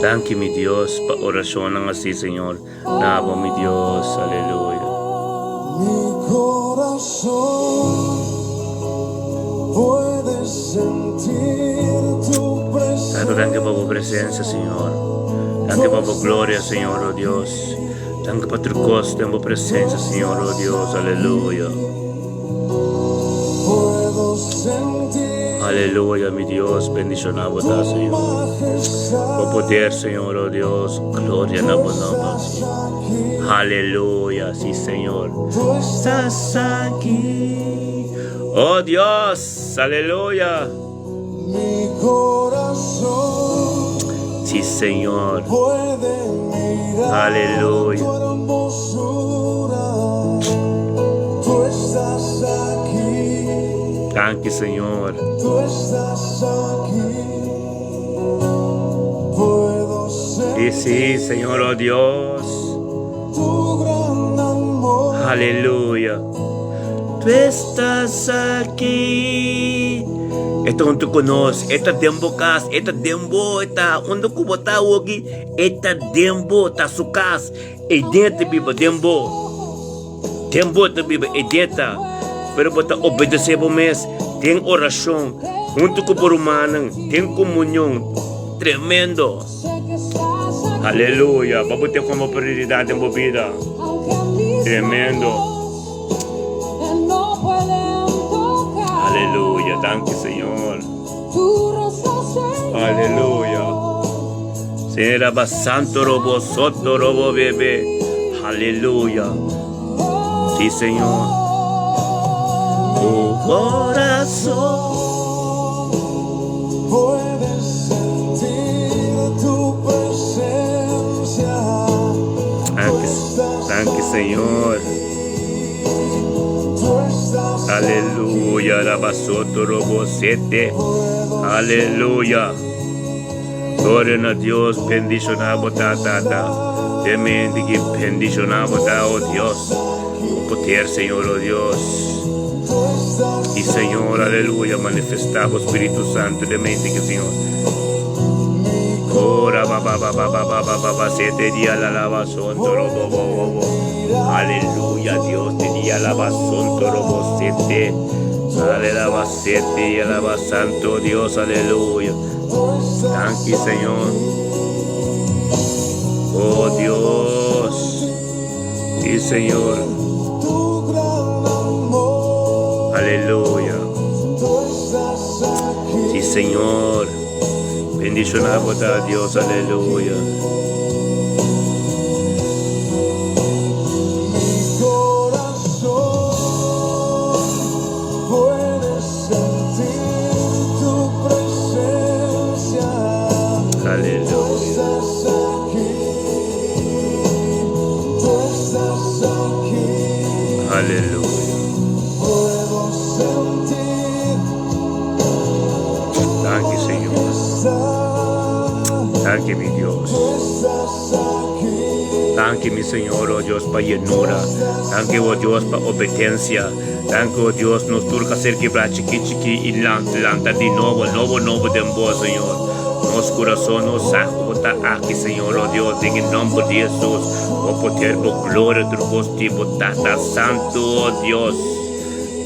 Danki, mi Dios, pa oracionnan así, Señor. Na bo, mi Dios, aleluya. Mi corazón puede sentir tu Tanto danki pa bo presencia, Señor. Danki pa bo gloria, Señor, oh Dios. Danki pa tur cos den bo presencia, Señor, oh Dios. Aleluya. Puedo sentir Aleluya, mi Dios. Bendiciona bo ta, tu Señor. majestad. Bo poder, Señor, oh Dios. Gloria na Tú bo nomber, estás Señor. aquí. Aleluya, sí, Señor. Tú estás Estás aquí. Oh Dios, aleluya. Mi corazón Sí, Señor. puede mirar Aleluya. tu hermosura. Tú estás aquí. Danki, Señor. Tú estás aquí. Puedo Sí, sí, sentir Señor, oh Dios. tu gran amor. Aleluya. Tú estás aquí. E ta huntu ku nos, e ta den bo kas, e ta den bo, e ta unda ku bo ta awoki, e ta den bo, ta su kas, e den ta biba den bo. Den bo ta biba, e den ta. Pero bo ta obedesé bo mes den orashon, huntu ku bo rumannan, den komunion. Tremendo! Aleluya! Bo bo ten komo prioridat den bo bida. Tremendo! Aleluya! Danki Señor. Aleluya! Señor ba santo robo soto robo bebe. Aleluya. Sí, Señor. Tu corazón. Puedes sentir tu presencia. Tú Danki, estás danki Señor. aquí. Tú estás Aleluya. Rabasoto robo sete. Puedo Aleluya. Gloria na Dios. Bendiciona bo ta, tata. Tremendo que bendiciona bo ta, oh Dios. O poder, Señor, oh Dios. Tú estás Y Señor, aleluya, manifestamos Espíritu Santo de mente que Señor. mi Ora ba ba ba ba ba ba ba ba ba siete día la lava son toro bo bo bo bo. Aleluya, Dios te día la son toro bo siete. Aleluya, siete y alaba santo Dios, aleluya. Tú estás Danki, Señor. Oh Dios. Sí, Señor. tu gran amor. Aleluya. Tú estás aquí. Sí, Señor. Bendicionado a Dios, aleluya. Mi corazón puede sentir tu presencia. Tú Aleluya. estás aquí. Tú estás aquí. Aleluya. Puedo sentir Danki, Señor. majestad. Danki, mi Dios. Tú estás aquí. Danki, mi Señor, oh Dios, pa llenura. Danki, oh Dios, pa obediencia. Danki, oh Dios, nos tur a ser kibrá chikí chikí i lanta, lanta di nobo, nobo, nobo den bo, Señor. Nos kurason no sa ku bo ta aki, Señor, o Dios, den e nòmber di Hesus, bo poder, bo gloria, tur kos di bo Tata Santu, o Dios.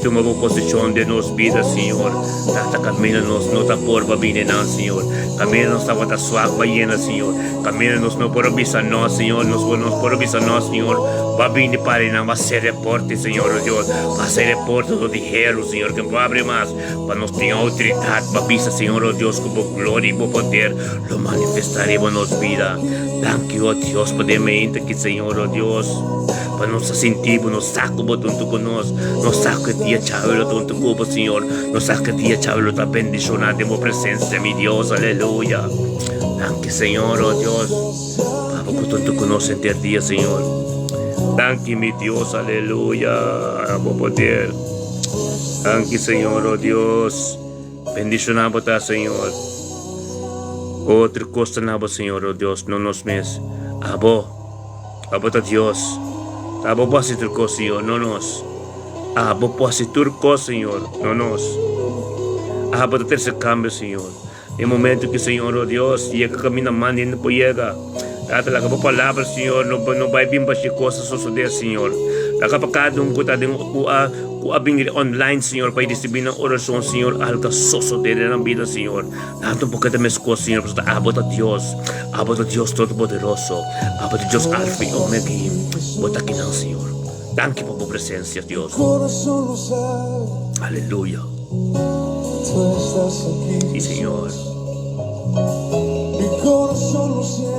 Tuma bo posishon den nos bida, Señor. Tata, kaminda nos no ta por pa bini nan, Señor. Kaminda nos tabata swak pa yena, Señor. Kaminda nos no por a bisa no, Señor. Nos por, nos por a bisa no, Señor. Ba bini pa nan, ba sera e porta, Señor, o Dios. Ba sera e porta do di heru, Señor, ke no por abri mas. Pa nos tin outoridat pa bisa, Señor, o Dios, ku bo gloria i bo poder lo manifestá riba nos bida. Danki, o Dios, pa den mente aki, Señor, o Dios, pa nos a sinti bo, nos sa ku bo ta huntu ku nos. Nos sa ku e dia djawe lo ta huntu ku bo, Señor. Nos sa ku e dia djawe lo ta bendishoná den bo presensia, mi Dios. Aleluya. Danki, Señor, o Dios, pa bo ku ta huntu ku nos henter dia, Señor. Danki, mi Dios. Aleluya. Bo poder. Danki Señor, oh Dios. Bendiciona bo ta, Señor. Otro cosa na bo, Señor, oh Dios, no nos mes. Abo, abo ta Dios. Abo por haci tur cos, Señor, no nos. Abo por haci tur cos, Señor, no nos. Abo ta trece cambio, Señor. E momento que Señor, oh Dios, yega camina man hende por yega. Tata, laga bo palabra, Señor, no, no bai bin bashi cosa sosode, Señor. Laga pa cada un cu ta den cu a cu a bin online, Señor, pa ricibi nan oracion, Señor, alga sosode den nan bida, Señor. Tanto un poquito mescos, Señor, pasobra abo ta Dios. Abo ta Dios Todopoderoso. Abo ta Dios Alfa y Omega. Bo ta akinan, Señor. Danki pa bo presencia, Dios. Aleluya. Sí, Señor. Mi corazón lo siente.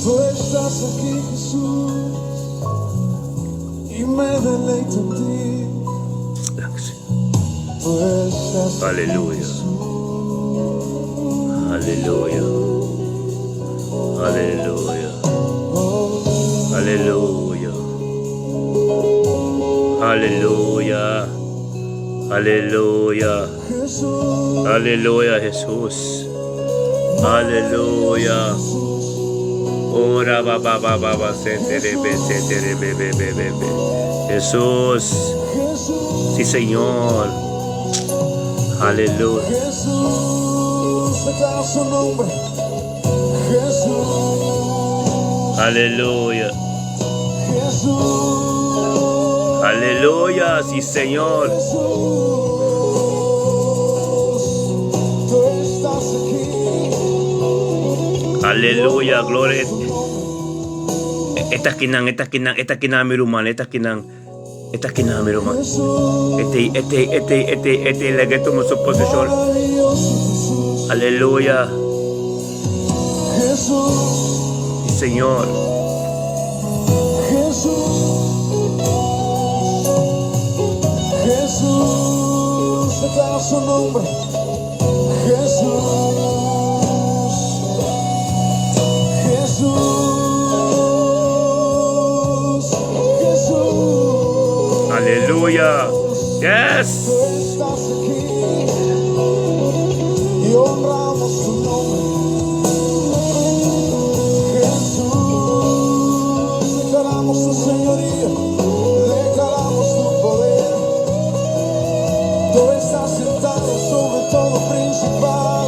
Tú estás aquí, Jesús, y me deleito en ti. Tú estás aquí, Aleluya. Jesús. Aleluya. Aleluya. Oh. Aleluya. Aleluya. Aleluya. Aleluya, Jesús. Aleluya. Ora ba ba ba ba ba se te re be se te re be be be be be. Jesús. Sí, Señor. Aleluya. Jesús, declara su nombre. Jesús. Aleluya. Jesús. Aleluya, sí, Señor. Jesús, tú estás aquí. Aleluya, gloria. Esta kinan, esta kinan, esta kinan, mi ruman, esta kinan. Esta kinan, mi ruman. Este, este, este, este, este, le que toma su posición. Aleluya. Jesús. Sí, Señor. Jesús. Jesús, declara su nombre. Jesús. Jesús. Jesús. Aleluya. Yes. Tú estás aquí y honramos tu nombre. Jesús, declaramos tu señoría, declaramos tu poder. Tú estás sentado sobre todo principal,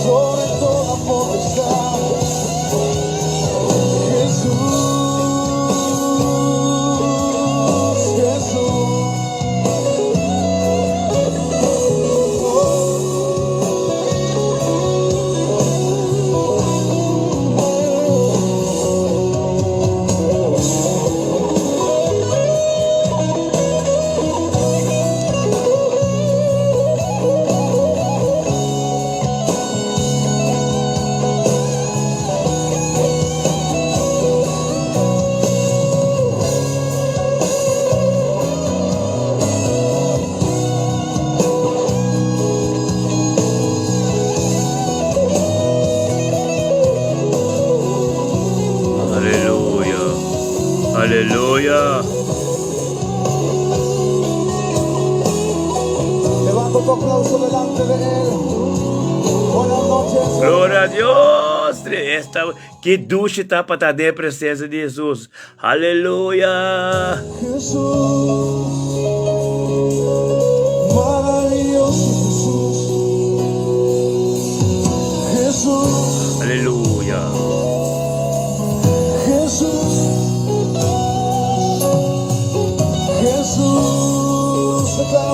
sobre toda potestad. Jesús, Jesús. Aleluya. Aleluya. Levanta tu aplauso delante de Él. Buenas noches. Gloria a Dios. Esta, ki dushi ta pa ta den presencia di Jesus. Aleluya. Jesús, maravilloso Jesús.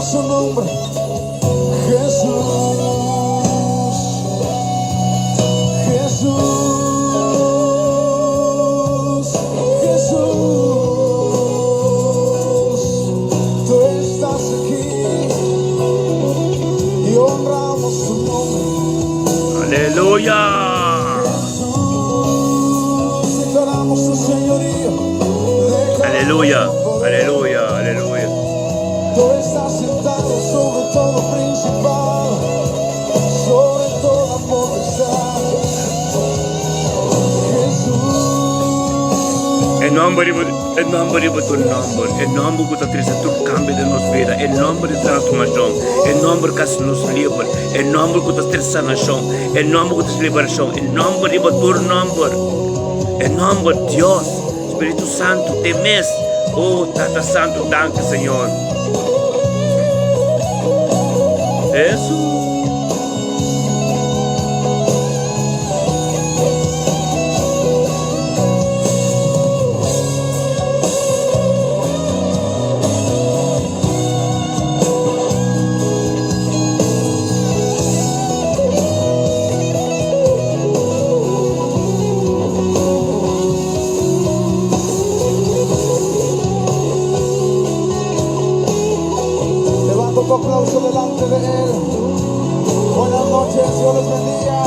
su nombre, Jesús, Jesús, Jesús, tú estás aquí y honramos tu nombre. Aleluya! Jesús, declaramos tu señorío. Aleluya, Declaramos tu poder. aleluya, aleluya. Tú estás sentado sobre todo principal, sobre toda potestad. Jesús. E nòmber e nòmber riba tur nòmber, e nòmber ku ta trese tur kambio den nos bida, e nòmber di transformashon, e nòmber ku hasi nos liber, e nòmber ku ta trese sanashon, e nòmber ku ta trese liberashon, e nòmber riba tur nòmber, e nòmber Dios, Spiritu Santu, te mes. Oh, Tata Santu, danki Señor. Hesus. Levanta tu aplauso delante de Él. Buenas noches, Dios les bendiga.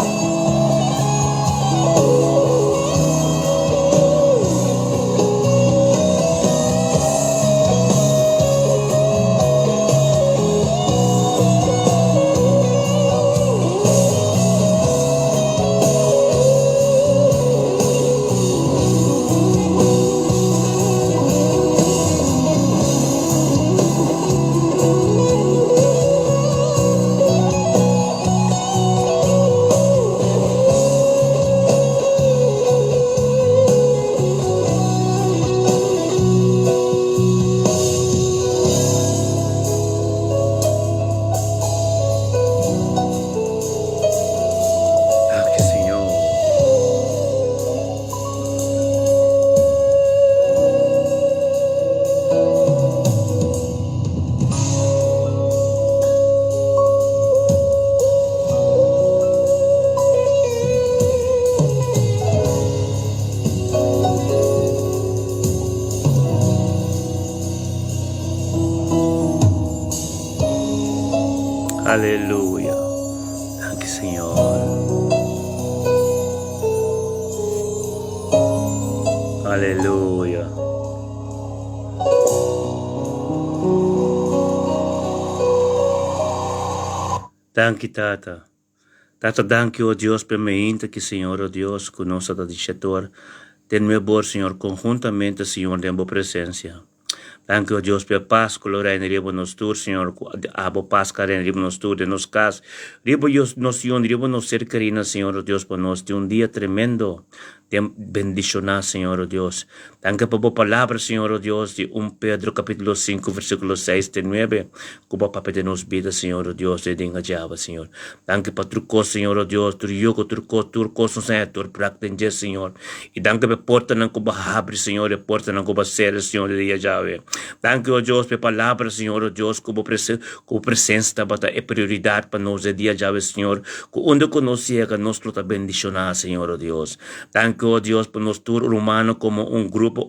Danki Señor. Aleluya. Danki Señor. Aleluya. Danki Tata. Tata danki o Dios p'e meinta ki Señor o Dios ku nos a ta di shetor den nuebor Señor konhuntamente Señor den bo presensia. Danki o Dios p'e pas ku lo reina riba nos tur Señor ku abo pas ka reina riba nos tur den nos kas riba nos yon riba nos ser kerina Señor o Dios pa nos tin un dia tremendo den bendishoná Señor o Dios. Danki pa bo palabra Señor o Dios di un Pedro capítulo 5 versículo 6 te 9 ku bo a papia den nos bida Señor o Dios den dinga djaba Señor. Danki pa tur kos Señor o Dios tur yugo tur kos tur kos nos a tur brak den dje Señor. I danki pa e portanan ku bo a habri, Señor, e portanan ku bo a sera, Señor, di dia djawe. Danki, o Dios, pa e palabra, Señor, o Dios, ku bo ku bo presensia tabata e prioridat pa nos e dia djawe, Señor, ku unda ku nos yega nos lo ta bendishoná, Señor, o Dios. Danki, o Dios, pa nos tur rumano komo un grupo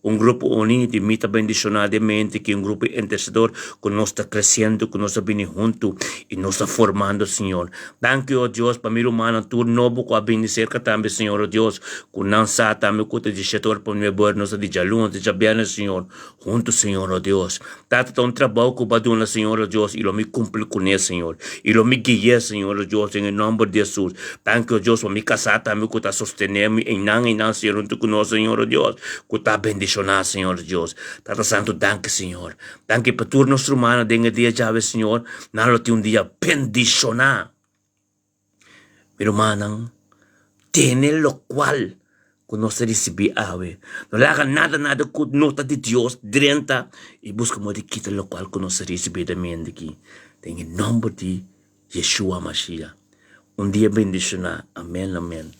un grupo uní di mi ta bendishoná den mente ki un grupo intersedor ku nos ta kresiendo, ku nos ta bini huntu i nos ta formando, Señor. Danki, o Dios, pa mi rumannan tur nobo ku a bini serka tambe, Señor, o Dios, ku nan sa tambe ku ta di shetor pa nuebe ora, nos ta di djaluna te djabièrnè, Señor, huntu, Señor, o Dios. Tata, ta un trabou ku bo a duna, Señor, o Dios, i lo mi kumpli kuné, Señor, i lo mi gui'é, Señor, o Dios, den e nòmber di Hesus. Danki, o Dios, pa mi kasá tambe ku ta sostené mi einan, einan, Señor, huntu ku nos, Señor, o Dios, ku ta bendishoná, Señor, o Dios. Tata Santu, danki, Señor. Danki pa tur nos rumannan den e dia djawe, Señor. Nan lo tin un dia bendishoná. Mi rumannan, tene lokual ku nos a risibí awe. No laga nada nada ku no ta di Dios drenta i buska moda di kita lokual ku nos a risibí den mente aki. Den e nòmber di Yeshua Mashiach. Un dia bendishoná. Amèn, amèn.